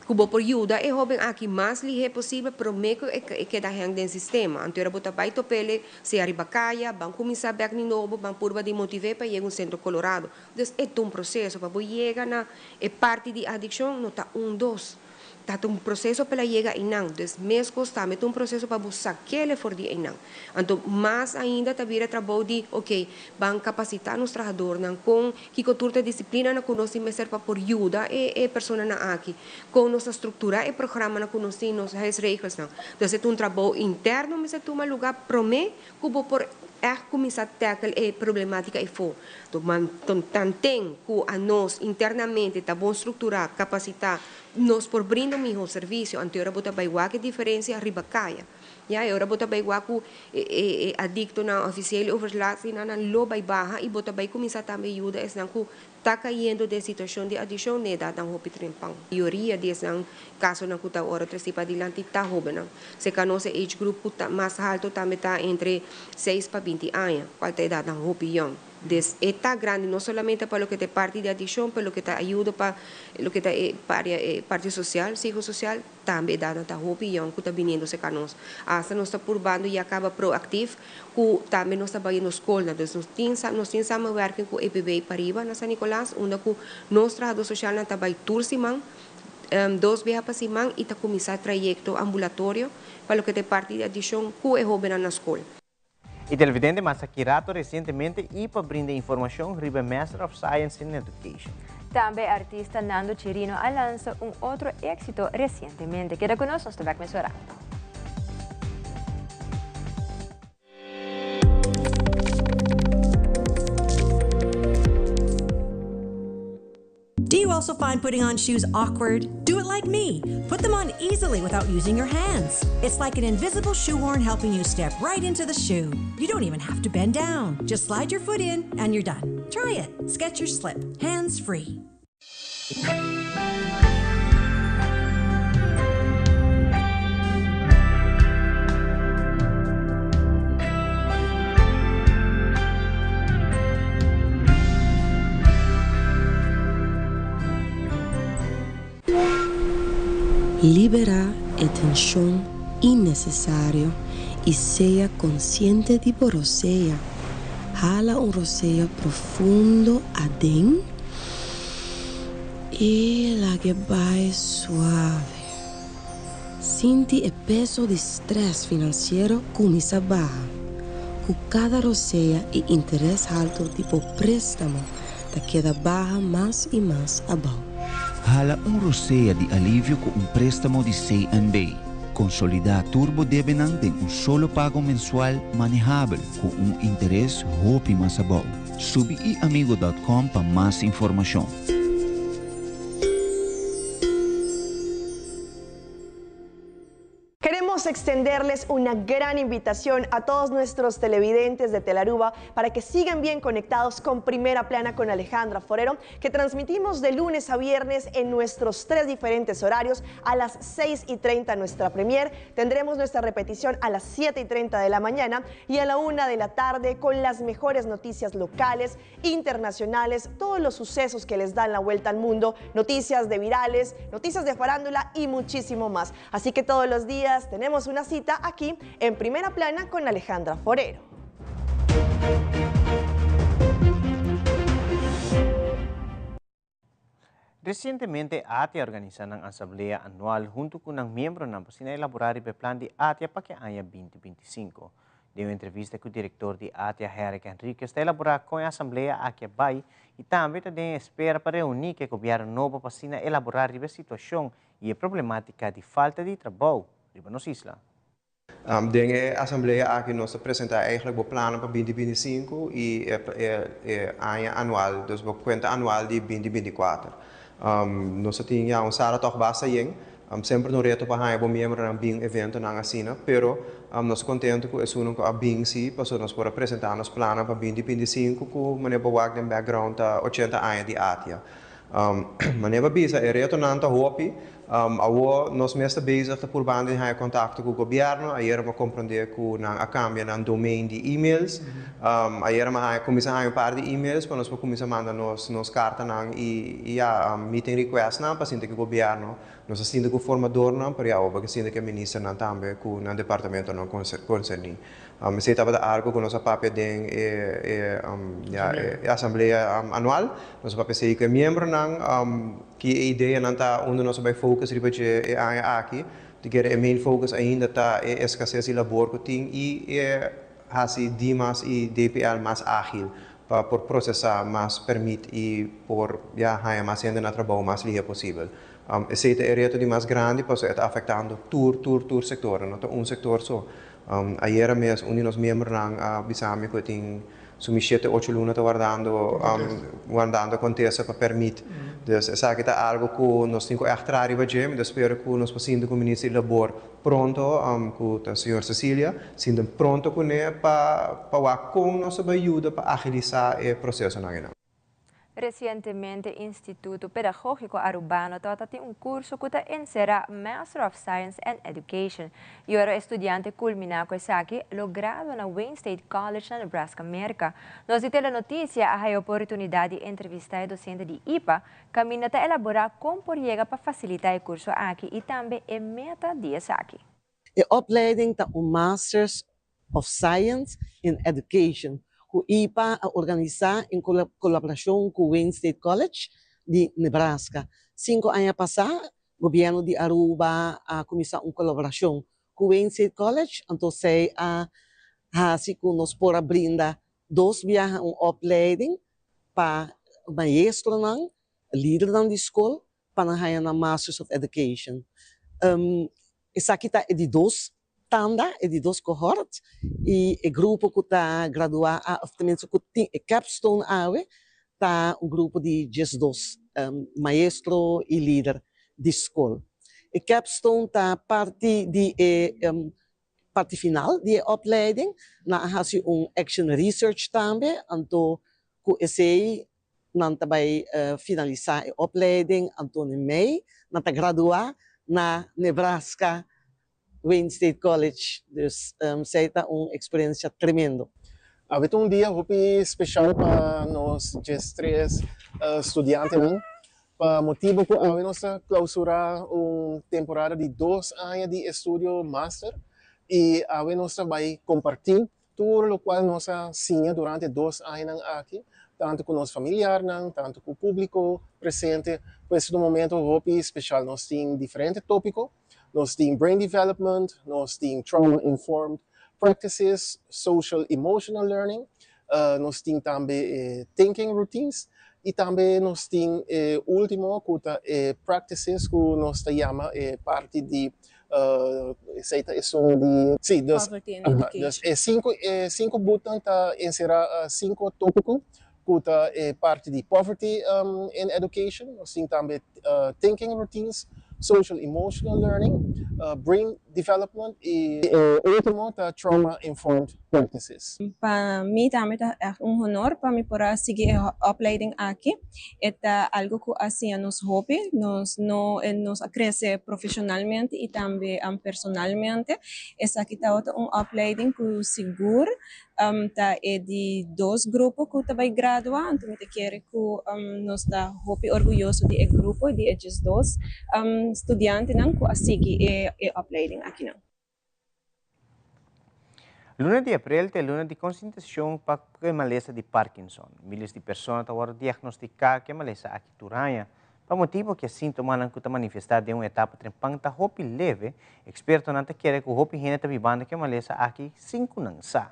Ku bo por yuda e hóben aki mas lihé posibel promé ku e keda hèng den sistema. Anto ora bo ta bai top'el sea riba kaya, ban kuminsá bèk di nobo, ban purba di motiv'é pa yega un sentro kolorado. Dus e ta un proseso. Pa bo yega na e parti di adikshon no ta un dos. Ta ta un proseso pa el a yega einan. Dus meskos tambe ta un proseso pa bo sak'el for di einan. Anto mas ainda ta bira trabou di, oke, ban kapasitá nos trahadornan kon Kiko tur ta disiplinanan ku nos tin mester pa por yuda e e personanan aki? Kon nos ta strukturá e programanan ku nos tin, nos huisregelsnan? Dus e ta un trabou interno mester tuma lugá promé ku bo por ègt kuminsá tèkel e problemátika efó. Tanten ku anos internamente ta bon strukturá, kapasitá, nos por brinda un mihó servisio. Anto ora bo ta bai wak e diferensia riba kaya. Ya, e ora bo ta bai wak ku e e adiktonan ofisiel overlaatnan nan lo bai baha i bo ta bai kuminsá tambe yuda esnan ku ta kayendo den situashon di adikshon na edatnan hopi trempan. Mayoria di esnan kasonan ku ta ora trese padilanti ta hóbennan. Serka nos e age group ku ta mas haltu tambe ta entre seis pa binti aña, kual ta edatnan hopi yòn. Des e ta grandi no solamente pa loke ta e parti di adikshon, pero loke ta ayuda pa loke ta e paria e parti sosial, psicososial, tambe e data ta hopi yòn ku ta biniendo serka nos. Asta nos ta purbando ya kaba proaktif ku tambe nos ta bayendo skolnan. Dus nos tin nos tin samenwerking ku EPB pariba na San Nicolas unda ku nos trahadó sosialnan ta bai tur siman, dos biaha pa siman i ta kuminsá trayekto ambulatorio pa loke ta e parti di adikshon ku e hóbennan na skol. E televidente mas aki rato resientemente y pa brinda informacion riba e Master of Science in Education. Tambe artista Nando Chirino a lansa un otro exito resientemente. Keda cu nos, nos ta bek mesora. Do you also find putting on shoes awkward? Do it like me. Put them on easily without using your hands. It's like an invisible shoehorn helping you step right into the shoe. You don't even have to bend down. Just slide your foot in and you're done. Try it. Skechers Slip. Hands free. Liberá e tenshon innesesario i sea konsiente di bo rosea. Hala un rosea profundo aden i lag'e bai suave. Sinti e peso di strès finansiero kuminsá baha. Ku kada rosea e interes haltu di bo préstamo ta keda baha mas i mas abou. Hala un rosea di alivio ku un préstamo di CNB. Konsolidá tur bo debenan den un solo pago mensual manehabel ku un interes hopi mas abou. Subi iamigo dòt kòm pa mas informashon. Queremos extenderles una gran invitación a todos nuestros televidentes de Telaruba para que sigan bien conectados con Primera Plana con Alejandra Forero, que transmitimos de lunes a viernes en nuestros tres diferentes horarios a las 6 y 30 nuestra premier. Tendremos nuestra repetición a las 7 y 30 de la mañana y a la 1 de la tarde con las mejores noticias locales, internacionales, todos los sucesos que les dan la vuelta al mundo, noticias de virales, noticias de farándula y muchísimo más. Así que todos los días tenemos una cita aquí en Primera Plana con Alejandra Forero. Resientemente ATIA a organisá nan asamblea anual huntu ku nan miembronan pa asina elaborá riba e plan di ATIA pa ke aña binti 25. Den un entrevista ku direktor di ATIA Herrick Henriquez ta elaborá kon e asamblea aki a bai i tambe ta den espera pa reuní ku e gobièrnu nobo pa asina elaborá riba e situashon i e problemátika di falta di trabou riba nos isla. Den e asamblea aki nos ta presenta eigenlijk bo plannan pa binti 25 i e aña anual, dus bo kuenta anual di binti 24. Nos ta tin ya un sala tòg basta yen. Semper ta un reto pa haña bo miembronan bin eventonan asina, pero nos ta contento cu esunnan cu a bin si, pasobra nos por a presenta nos plannan pa binti binti sinku cu manera bo wak den background ta ochenta aña di ATIA. Manera bo a bisa e retonan ta hopi, awor nos mes ta bezig ta purbando di haña contacto cu gobierno, ayera bo a comprende cu nan a cambia nan domain di emails, ayera mi a haña cuminsa haña un par di emails pa nos por cuminsa manda nos nos cartanan y ya meeting requestnan pa sinti cu gobierno Nos a sinti ku formadornan, pero ya awor ke sinti ku e ministernan tambe ku nan departamentonan konserní. Esei tabata algu ku nos a papia den e ya e asamblea anual. Nos a papia esei ku e miembronan, ki e ideanan ta unda nos a bai focus riba dje e aña aki. Di kere e main focus ainda ta e eskases di labor ku tin i e hasi Dimas i DPL mas ágil pa por prosesá mas pèrmit i por ya haña mas hende na trabou mas lihe posibel. Esei ta e reto di mas grandi pasobra e ta afektando tur, tur, tur sektor, no ta un sektor so. Ayera mes un di nos miembronan a bisa mi ku e tin sumi shete, ocho luna ta wardando, wardando kontesta pa pèrmit. Dus esaki ta algu ku nos tin ku ègt traha riba dje. Mi ta spera ku nos por sinta ku Minister di Labor pronto, ku ta señor Cecilia, sinta pronto kuné pa pa wak kon nos ta bai yuda pa agilisá e prosesonan einan. Recientemente Instituto Pedagogico Arubano tabata tin un curso cu ta encera Master of Science and Education y ora e studiante culmina cu esaki lo gradua na Wayne State College na Nebraska, Merca. Nos di Telenoticia a haya oportunidad di entrevista e docente di ipa caminda ta elabora con por yega pa facilita e curso aki y tambe e meta di esaki. E opleiding ta un Masters of Science in Education ku ipa a organisá en kolaborashon ku Wayne State College di Nebraska. Sinku aña pasá gobièrnu di Aruba a kuminsá un kolaborashon ku Wayne State College, anto esei a hasi ku nos por a brinda dos biaha un opleiding pa maestronan, lidernan di skol pa nan haña nan Masters of Education. Esaki ta e di dos tanda, e di dos cohort, y e grupo cu ta gradua of tenminste cu tin e capstone awe ta un grupo di diesdos maestro y lider di scol. E capstone ta parti di e parti final di e opleiding, nan a haci un action research tambe, anto cu esey Nan ta bai finalisá e opleiding anto na mei nan ta graduá na Nebraska Wayne State College. Dus esei ta un eksperensia tremendo. Awe ta un dia hopi speshal pa nos diestres studiantenan, pa motibu ku awe nos ta klausurá un temporada di dos aña di estudio master i awe nos ta bai kompartí Tur lokual nos a siña durante dos añanan aki, tantu ku nos familiarnan, tantu ku públiko presente, pues ta un momento hopi speshal. Nos tin diferente tópiko, nos tin brain development, nos tin trauma informed practices, social emotional learning, nos tin tambe e thinking routines i tambe nos tin e último ku ta e practices ku nos ta yama e parti di Esei ta esun di. Sí, dus, Poverty and education. dus e sinku, e sinku butnan ta enserá sinku tópiko ku ta e parti di poverty in education, nos tin tambe thinking routines, social emotional learning, brain development i e último ta trauma informed practices. Pa mi tambe ta ègt un honor pa mi por a sigui e opleiding aki. E ta algo ku a siña nos hopi, nos no nos a krese profeshonalmente i tambe personalmente. Esaki tabata un opleiding ku sigur ta e di dos grupo ku ta bai gradua, anto mi ta kere ku nos ta hopi orguyoso di e grupo di e diesdos studiantenan ku a sigui e opleiding akinan. Luna di aprel ta e luna di konsientisashon pa ku e malesa di Parkinson. Miles di persona ta wòrdu diagnostiká ku e malesa aki tur aña. Pa motibu ku e síntomanan ku ta manifestá den un etapa trempan ta hopi leve, ekspertonan ta kere ku hopi hende ta bibando ku e malesa aki sin ku nan sa.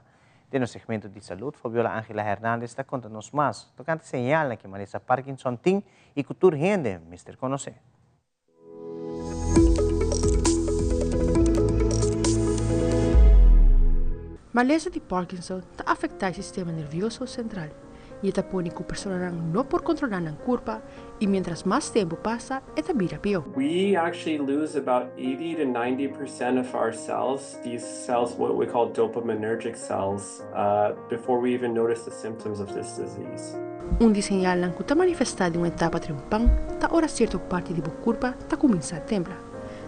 Den nos segmento di salud, Fabiola Angela Hernandez ta konta nos mas tokante señalnan ku e malesa Parkinson tin i ku tur hende mester konosé. Malesa di Parkinson ta afektá e sistema nervioso sentral. I e ta pone ku personanan no por kontrolá nan kurpa i miéntras mas tempu pasa e ta bira pió. We actually lose about 80 to 90% of our cells, these cells what we call dopaminergic cells, before we even notice the symptoms of this disease. Un di señalnan ku ta manifestá den un etapa trempan ta ora sierto parti di bo kurpa ta kuminsá tembla,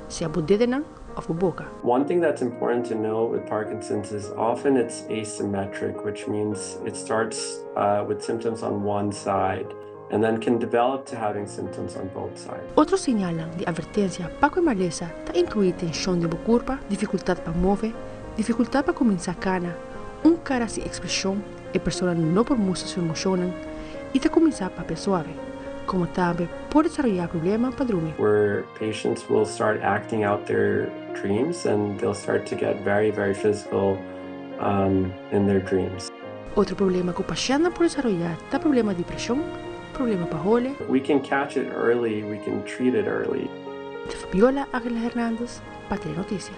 sea bo dedenan òf bo boka. One thing that's important to know with Parkinson's is often it's asymmetric, which means it starts with symptoms on one side and then can develop to having symptoms on both sides. Otro señalnan di advertensia pa ku e malesa ta inkluí tenshon den bo kurpa, difikultat pa move, difikultat pa kuminsá kana, un kara sin ekspreshon, e persona no por mustra su emoshonnan i ta kuminsá papia suave, komo tambe por desaroyá problema pa drumi. Where patients will start acting out their dreams and they'll start to get very very physical in their dreams. Otro problema ku pashèntnan por desaroyá ta problema di preshon, problema pa hole. We can catch it early, we can treat it early. Ta Fabiola Aguilar Hernandez pa Telenoticia.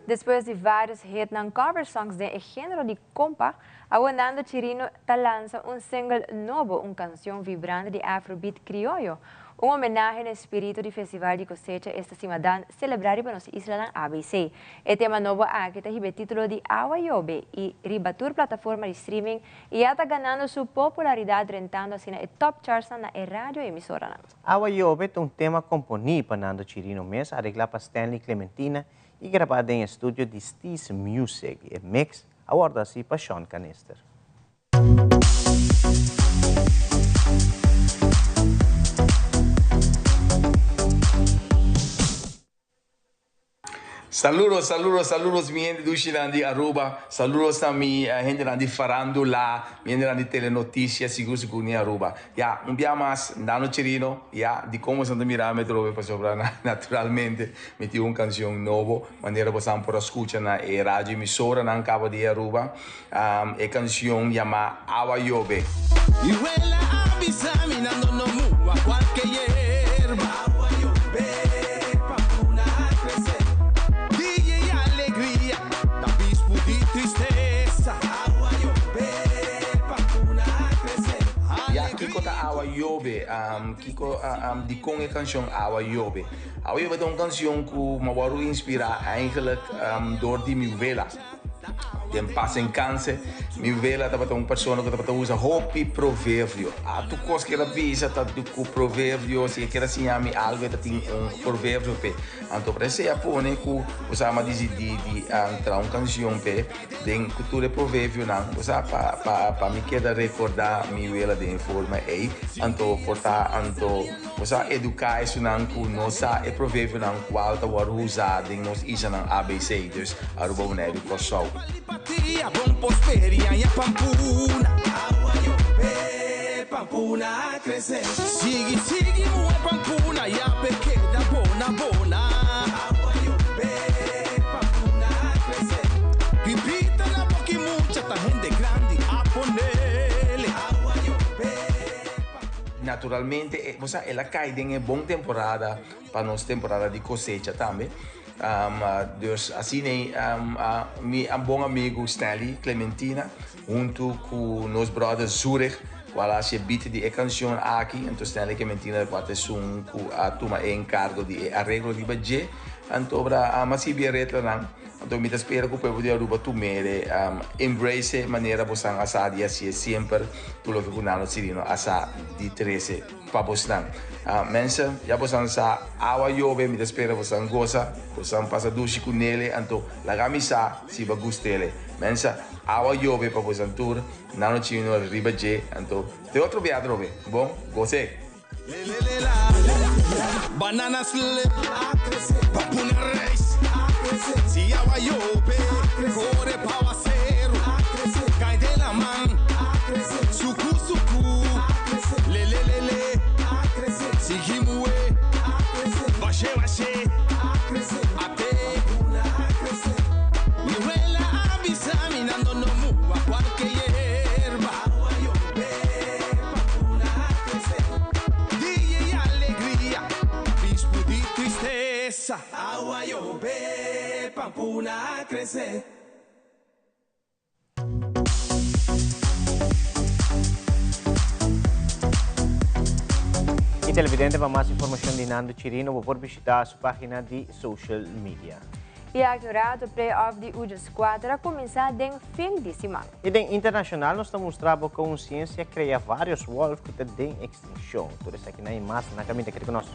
Despues di varios hitnan cover songs den e genero di kompa, awor Nando Chirino ta lansa un single nobo, un cancion vibrante di afrobeat crioyo, un homenahe na e spirito di Festival di Cosecha esta simadan celebra riba nos islanan ABC. E tema nobo aki ta hiba e titulo di Awa Yobe y riba tur plataforma di streaming I ya ta ganando su popularidat drentando asina e top chartsnan na e radio emisoranan. Awa Yobe ta un tema komponí pa Nando Chirino mes, areglá pa Stanley Clementina i grabá den e studio di Steez Music. E mix a wòrdu hasí pa Sean Kanister. Saludos, saludos, saludos mi hende dushinan di Aruba, saludos na mi hendenan di farandula, mi hendenan di telenoticia, sigur sigur ni Aruba. Ya, un bia mas, Nano Chirino, ya, dicon boso no ta mira mi atrobe pasobra naturalmente mi tin un cancion nobo, manera bosan por a scucha na e radio emisoranan caba di Aruba, e cancion yama Awa Yobe. Mi wela a bisa mi nan no muwa kualke yerba. Awa yobe pa puna krese. Dia i alegria ta bispu di tristesa. Awa yobe pa puna krese. Ya, kiko ta Awa Yobe? Kiko, dikon e kanshon Awa Yobe? Awa Yobe ta un kanshon ku mi a wòrdu inspirá eigenlijk dor di mi wela. Den pas enkanse, mi wela tabata un persona ku tabata usa hopi proverbio. A tur kos ku el a bisa ta ku proverbio, si e kier a siña mi algu e ta tin un proverbio p'e. Anto por esei a pone ku bo sa mi a disidí di traha un kanshon p'e den ku tur e proverbionan, bo sa, pa pa pa mi keda rekordá mi wela den e forma ei. Anto por ta anto bo sa eduká esunnan ku no sa e proverbionan kual ta wòrdu usá den nos islanan ABC. Dus Aruba, Boneiru, Kòrsou. Naturalmente, bo sa, el a kai den e bon temporada pa nos temporada di kosecha tambe. Dus asina ei mi bon amigu Stanley Clementina huntu ku nos brother Zurich kual a hasi e beat di e kanshon aki. Anto Stanley Clementina ta kual ta esun ku a tuma e enkargo di e areglo riba dje. Anto ora a sibi e retlanan. Anto mi ta spera ku pueblo di Aruba tum'e embrace e manera bosan a sa di hasié semper tur loke ku Nano Cirino a sa di trese pa bosnan. Mensen, ya bosan sa awa yobe, mi ta spera bosan gosa, bosan pasa dushi ku nele, anto laga mi sa si bo a gust'ele. Mensen, awa yobe pa bosan tur, Nano Chino riba dje, anto te otro bia atrobe. Bon, gos'e! Banana slip, pa pone reis. Si awa yobe, kore pa awaseru. Kai den laman, suku suku. Lele lele, sigui muhe. Bashe bashe, ate. Mi wela a bisa mi nan no no muha kualke yerba. Una a krese. Y televidente pa mas informacion di Nando Chirino bo por bishita su pagina di social media. Y aki un rato play-off di Ujas 4 a cuminsa den fin di siman. Y den internacional nos ta mustra bo con un ciencia crea varios wolf cu ta den extincion. Tur esakinan y mas na caminda keda cu nos.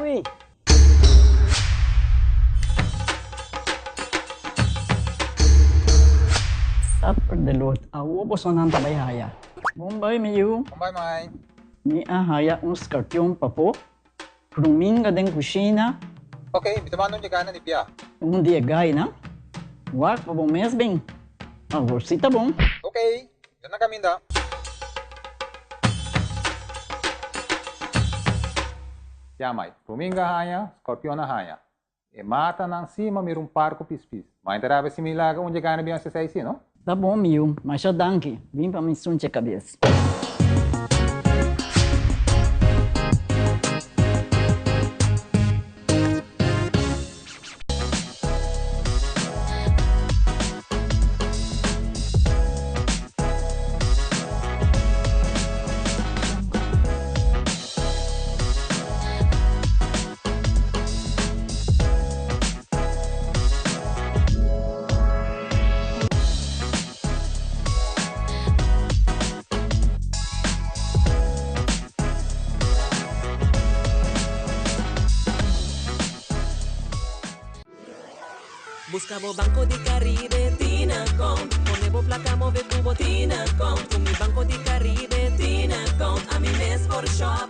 Ui. Stap de lot. Awo bosonan ta bai haya. Bon bai mi yu. Bon bai mai. Mi a haya un skarpion pafó. Ruminga den kushina. Ok, mi ta manda un di gaina di bia. Un di e gaina? Wak pa bo mes bin. Awor si ta bon. Ok, mi ta na kaminda. Ya mai, ruminga haña, scorpion a haña. E matanan si ma mira un par ku pispis. Mai ta rabia si mi laga un di gaina bin hasi esei si, no? Ta bon mi yu, masha danki. Bin pa mi sunche kabes. Busca bo Banco di Caribe tin account. Pone bo placa move cu bo tin account. Cu mi Banco di Caribe tin account. Ami mes por shop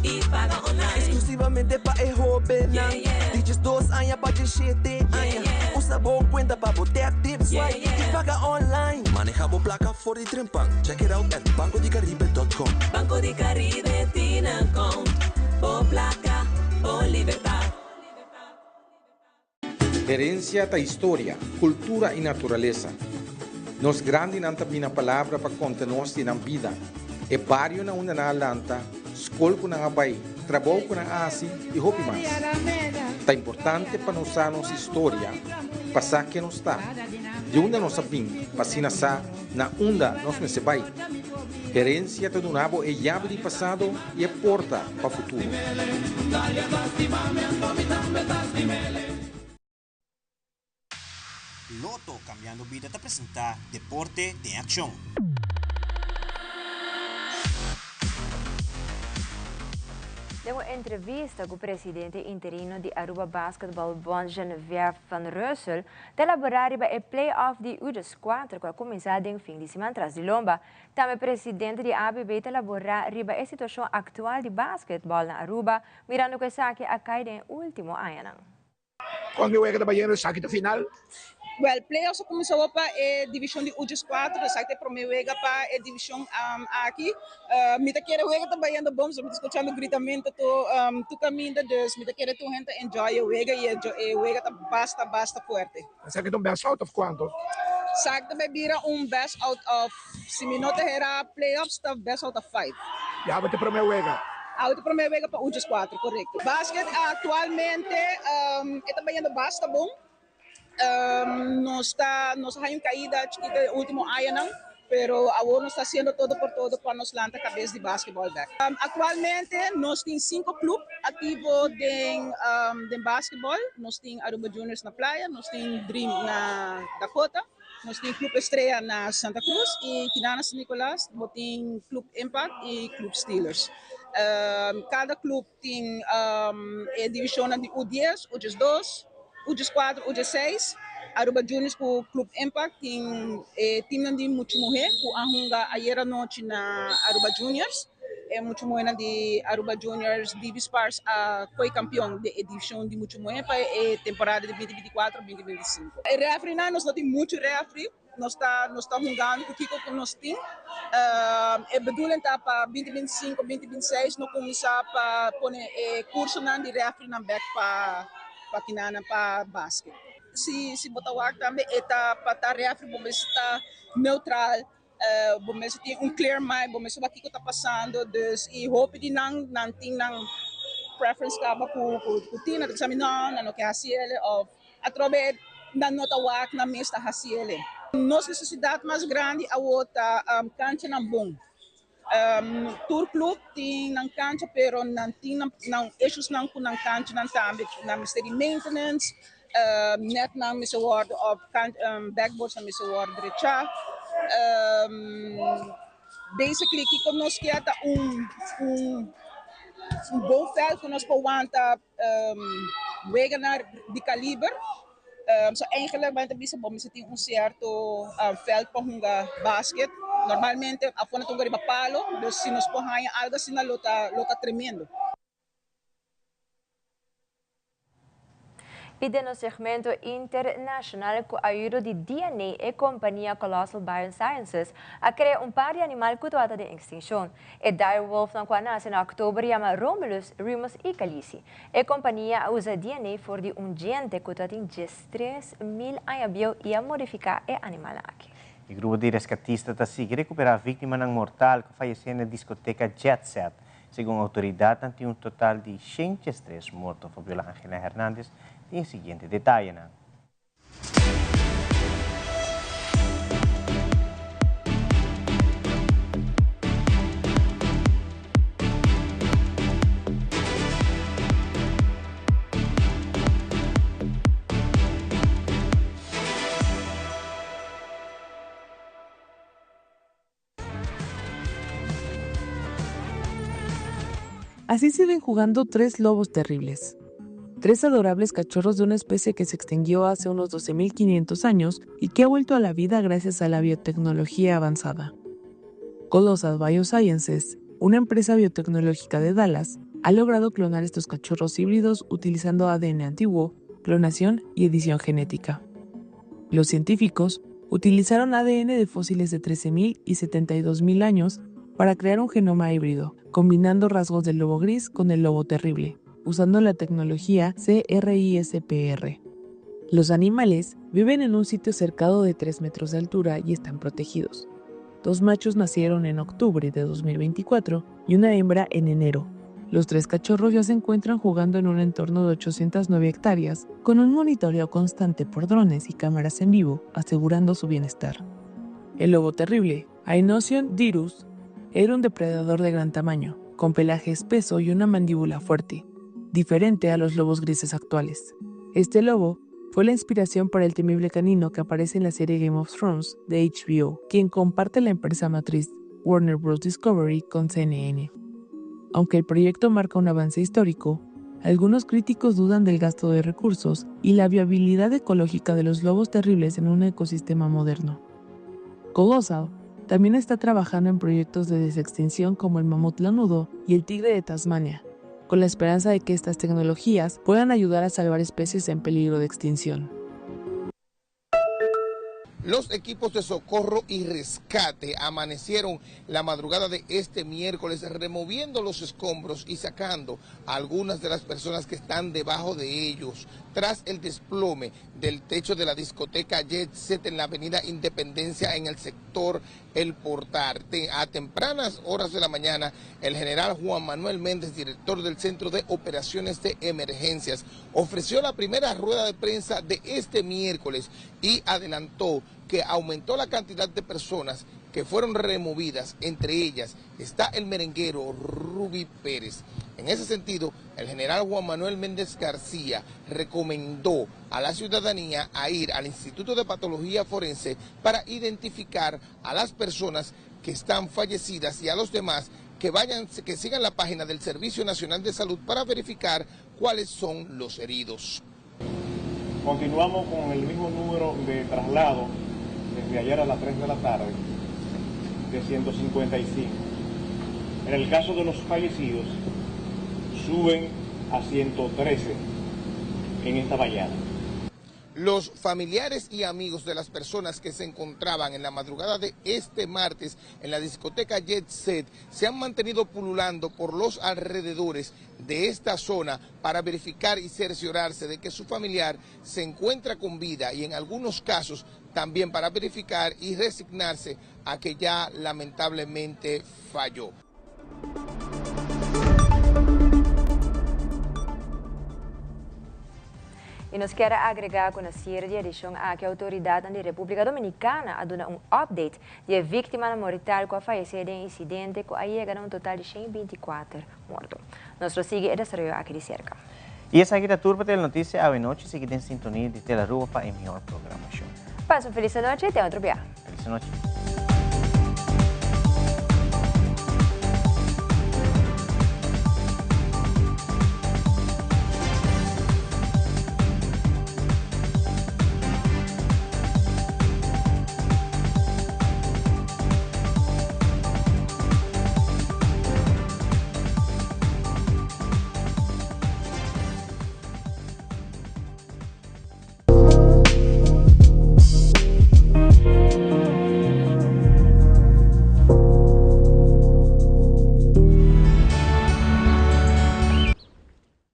y paga online. Exclusivamente pa e hobennan di 12 aña pa 17 aña. Usa bo cuenta pa bo tap, tip, swipe y paga online. Maneha bo placa for di trempan. Check it out at bancodicaribe.com. Banco di Caribe tin account. Bo placa, bo libertad. Herencia ta historia, cultura y naturalesa. Nos grandinan ta bina palabra pa conta nos di nan bida, e bario na unda nan a lanta, scol cu nan a bay, trabou cu nan a haci y hopi mas. Ta importante pa nos sa nos historia pa sa ken nos ta, di unda nos a bin pa asina sa na unda nos mester bay. Herencia ta duna bo e yabi di pasado y e porta pa futuro. Lotto Cambiando Bida ta presenta Deporte den Accion. Den un entrevista cu presidente interino di Aruba Basketball Bond Geneviève van Russel ta elabora riba e play-off di Udes 4 cu a cuminsa den fin di siman tras di lomba. Tambe presidente di ABB ta elabora riba e situacion actual di basketball na Aruba mirando cu esaki a cay den e ultimo añanan. Con mi wega ta bayendo esaki ta final? Well, playoffs a cuminsa awor pa e division di Ujes 4, esaki ta e prome wega pa e division aki. Mi ta kere wega ta bayendo bon, so mi ta scuchando gritamento tur caminda, dus mi ta kere tur hende ta enjoy e wega y e wega ta basta basta fuerte. Esaki ta un best out of cuanto? Esaki ta bay bira un best out of, si mi no ta hera playoffs ta best out of five. Y awe ta e prome wega? Awe ta e prome wega pa Ujes 4, corecto. Basket actualmente e ta bayendo basta bon. Nos ta nos a haña un caida chikito e ultimo añanan, pero awor nos ta haciendo todo por todo pa nos lanta cabes di basketball bek. Actualmente nos tin cinco club activo den den basketball. Nos tin Aruba Juniors na Playa, nos tin Dream na Dakota, nos tin Club Estrella na Santa Cruz y Kinana San Nicolas bo tin Club Impact y Club Steelers. Cada club Tin e divisionnan di U dies, U diesdos, U dieskuater, U diesseis. Aruba Juniors ku Club Impact tin e teamnan di muchu muhé ku a hunga ayer anochi na Aruba Juniors. E muchu muhénan di Aruba Juniors Divi Spars a koi kampion den e division di muchu muhé pa e temporada di binti bintikuater, binti bintisinko. E refereenan, nos no tin muchu referee. Nos ta nos ta hungando ku kiko ku nos tin. E bedoeling ta pa binti binti sinku, binti binti seis no kuminsá pa pone e kursonan di rèfrinan bèk pa pa kinanan pa basket. si si bo ta wak tambe e ta pa ta referee bo mester ta neutral, bo mester tin un clear mind, bo mester wak kiko ta pasando, dus y hopi di nan nan tin nan preference kaba ku ku tin, nan ta bisa mi no nan no ke hasi ele of atrobe nan no ta wak nan mes ta hasi ele. Nos necesidad mas grandi awo ta canchanan bon. Tur club tin nan cancha pero nan tin nan issues nan cu nan canchanan tambe. Nan mester di maintenance, net nan mester wordo of backboards nan mester wordo drecha. Basically kico nos kier ta un un bon veld cu nos por wanta weganan di caliber. So eigenlijk bo ta bisa bo mester tin un cierto veld pa hunga basket. Normalmente afo nan ta hunga riba palo, dus si nos por haña algo asina lo ta lo ta tremendo. I den nos segmento internacional cu ayudo di DNA e compania Colossal Biosciences a crea un par di animal cu tabata den extincion. E direwolfnan cu a nace na october yama Romulus, Remus y Khaleesi. E kompania a usa DNA for di un djente ku ta tin diestres mil aña bieu i a modifiká e animalnan aki. E grupo di reskatista ta sigui rekuperá víktimanan mortal ku fayesé na diskoteka Jet Set. Segun outoridatnan tin un total di 103 morto. Fabiola Angela Hernandez tin e siguiente detayenan. Así se ven jugando tres lobos terribles. Tres adorables cachorros de una especie que se extinguió hace unos 12.500 años y que ha vuelto a la vida gracias a la biotecnología avanzada. Colossal Biosciences, una empresa biotecnológica de Dallas, ha logrado clonar estos cachorros híbridos utilizando ADN antiguo, clonación y edición genética. Los científicos utilizaron ADN de fósiles de 13.000 y 72.000 años para crear un genoma híbrido, combinando rasgos del lobo gris con el lobo terrible, usando la tecnología CRISPR. Los animales viven en un sitio cercado de 3 metros de altura y están protegidos. Dos machos nacieron en octubre de 2024 y una hembra en enero. Los tres cachorros ya se encuentran jugando en un entorno de 809 hectáreas, con un monitoreo constante por drones y cámaras en vivo, asegurando su bienestar. El lobo terrible, Aenocyon dirus, era un depredador de gran tamaño, con pelaje espeso y una mandíbula fuerte, diferente a los lobos grises actuales. Este lobo fue la inspiración para el temible canino que aparece en la serie Game of Thrones de HBO, quien comparte la empresa matriz Warner Bros. Discovery con CNN. Aunque el proyecto marca un avance histórico, algunos críticos dudan del gasto de recursos y la viabilidad ecológica de los lobos terribles en un ecosistema moderno. Colossal también está trabajando en proyectos de desextinción como el mamut lanudo y el tigre de Tasmania, con la esperanza de que estas tecnologías puedan ayudar a salvar especies en peligro de extinción. Los equipos de socorro y rescate amanecieron la madrugada de este miércoles removiendo los escombros y sacando a algunas de las personas que están debajo de ellos tras el desplome del techo de la discoteca Jet Set en la avenida Independencia en el sector El Portal. A tempranas horas de la mañana, el general Juan Manuel Méndez, director del Centro de Operaciones de Emergencias, ofreció la primera rueda de prensa de este miércoles y adelantó que aumentó la cantidad de personas que fueron removidas, entre ellas está el merenguero Rubí Pérez. En ese sentido, el general Juan Manuel Méndez García recomendó a la ciudadanía a ir al Instituto de Patología Forense para identificar a las personas que están fallecidas y a los demás que vayan, que sigan la página del Servicio Nacional de Salud para verificar cuáles son los heridos. Continuamos con el mismo número de traslados desde ayer a las 3 de la tarde, de 155. En el caso de los fallecidos, suben a 113 en esta mañana. Los familiares y amigos de las personas que se encontraban en la madrugada de este martes en la discoteca Jet Set se han mantenido pululando por los alrededores de esta zona para verificar y cerciorarse de que su familiar se encuentra con vida y en algunos casos también para verificar y resignarse a que ya lamentablemente falló. Y nos kier a agrega cu na cierre di edicion aki autoridadnan di Republica Dominicana a duna un update di e victimanan mortal cu a fayece den e incidente cu a yega na un total di 124 morto. Nos lo sigui e desaroyo aki di cerca. Y esaki ta tur pa Telenoticia awe nochi, sigui den sintonia di Telaruba pa e mihor programacion. Pasa un feliz anochi y te otro bia. Feliz anochi.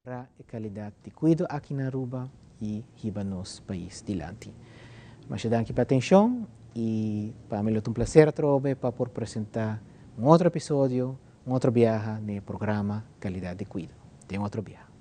Ra e calidad di cuido aki na Aruba y hiba nos pais dilanti. Masha danki pa atencion y pa mi lo ta un placer atrobe pa por presenta un otro episodio, un otro biaha den e programa Calidad di Cuido. Den otro biaha.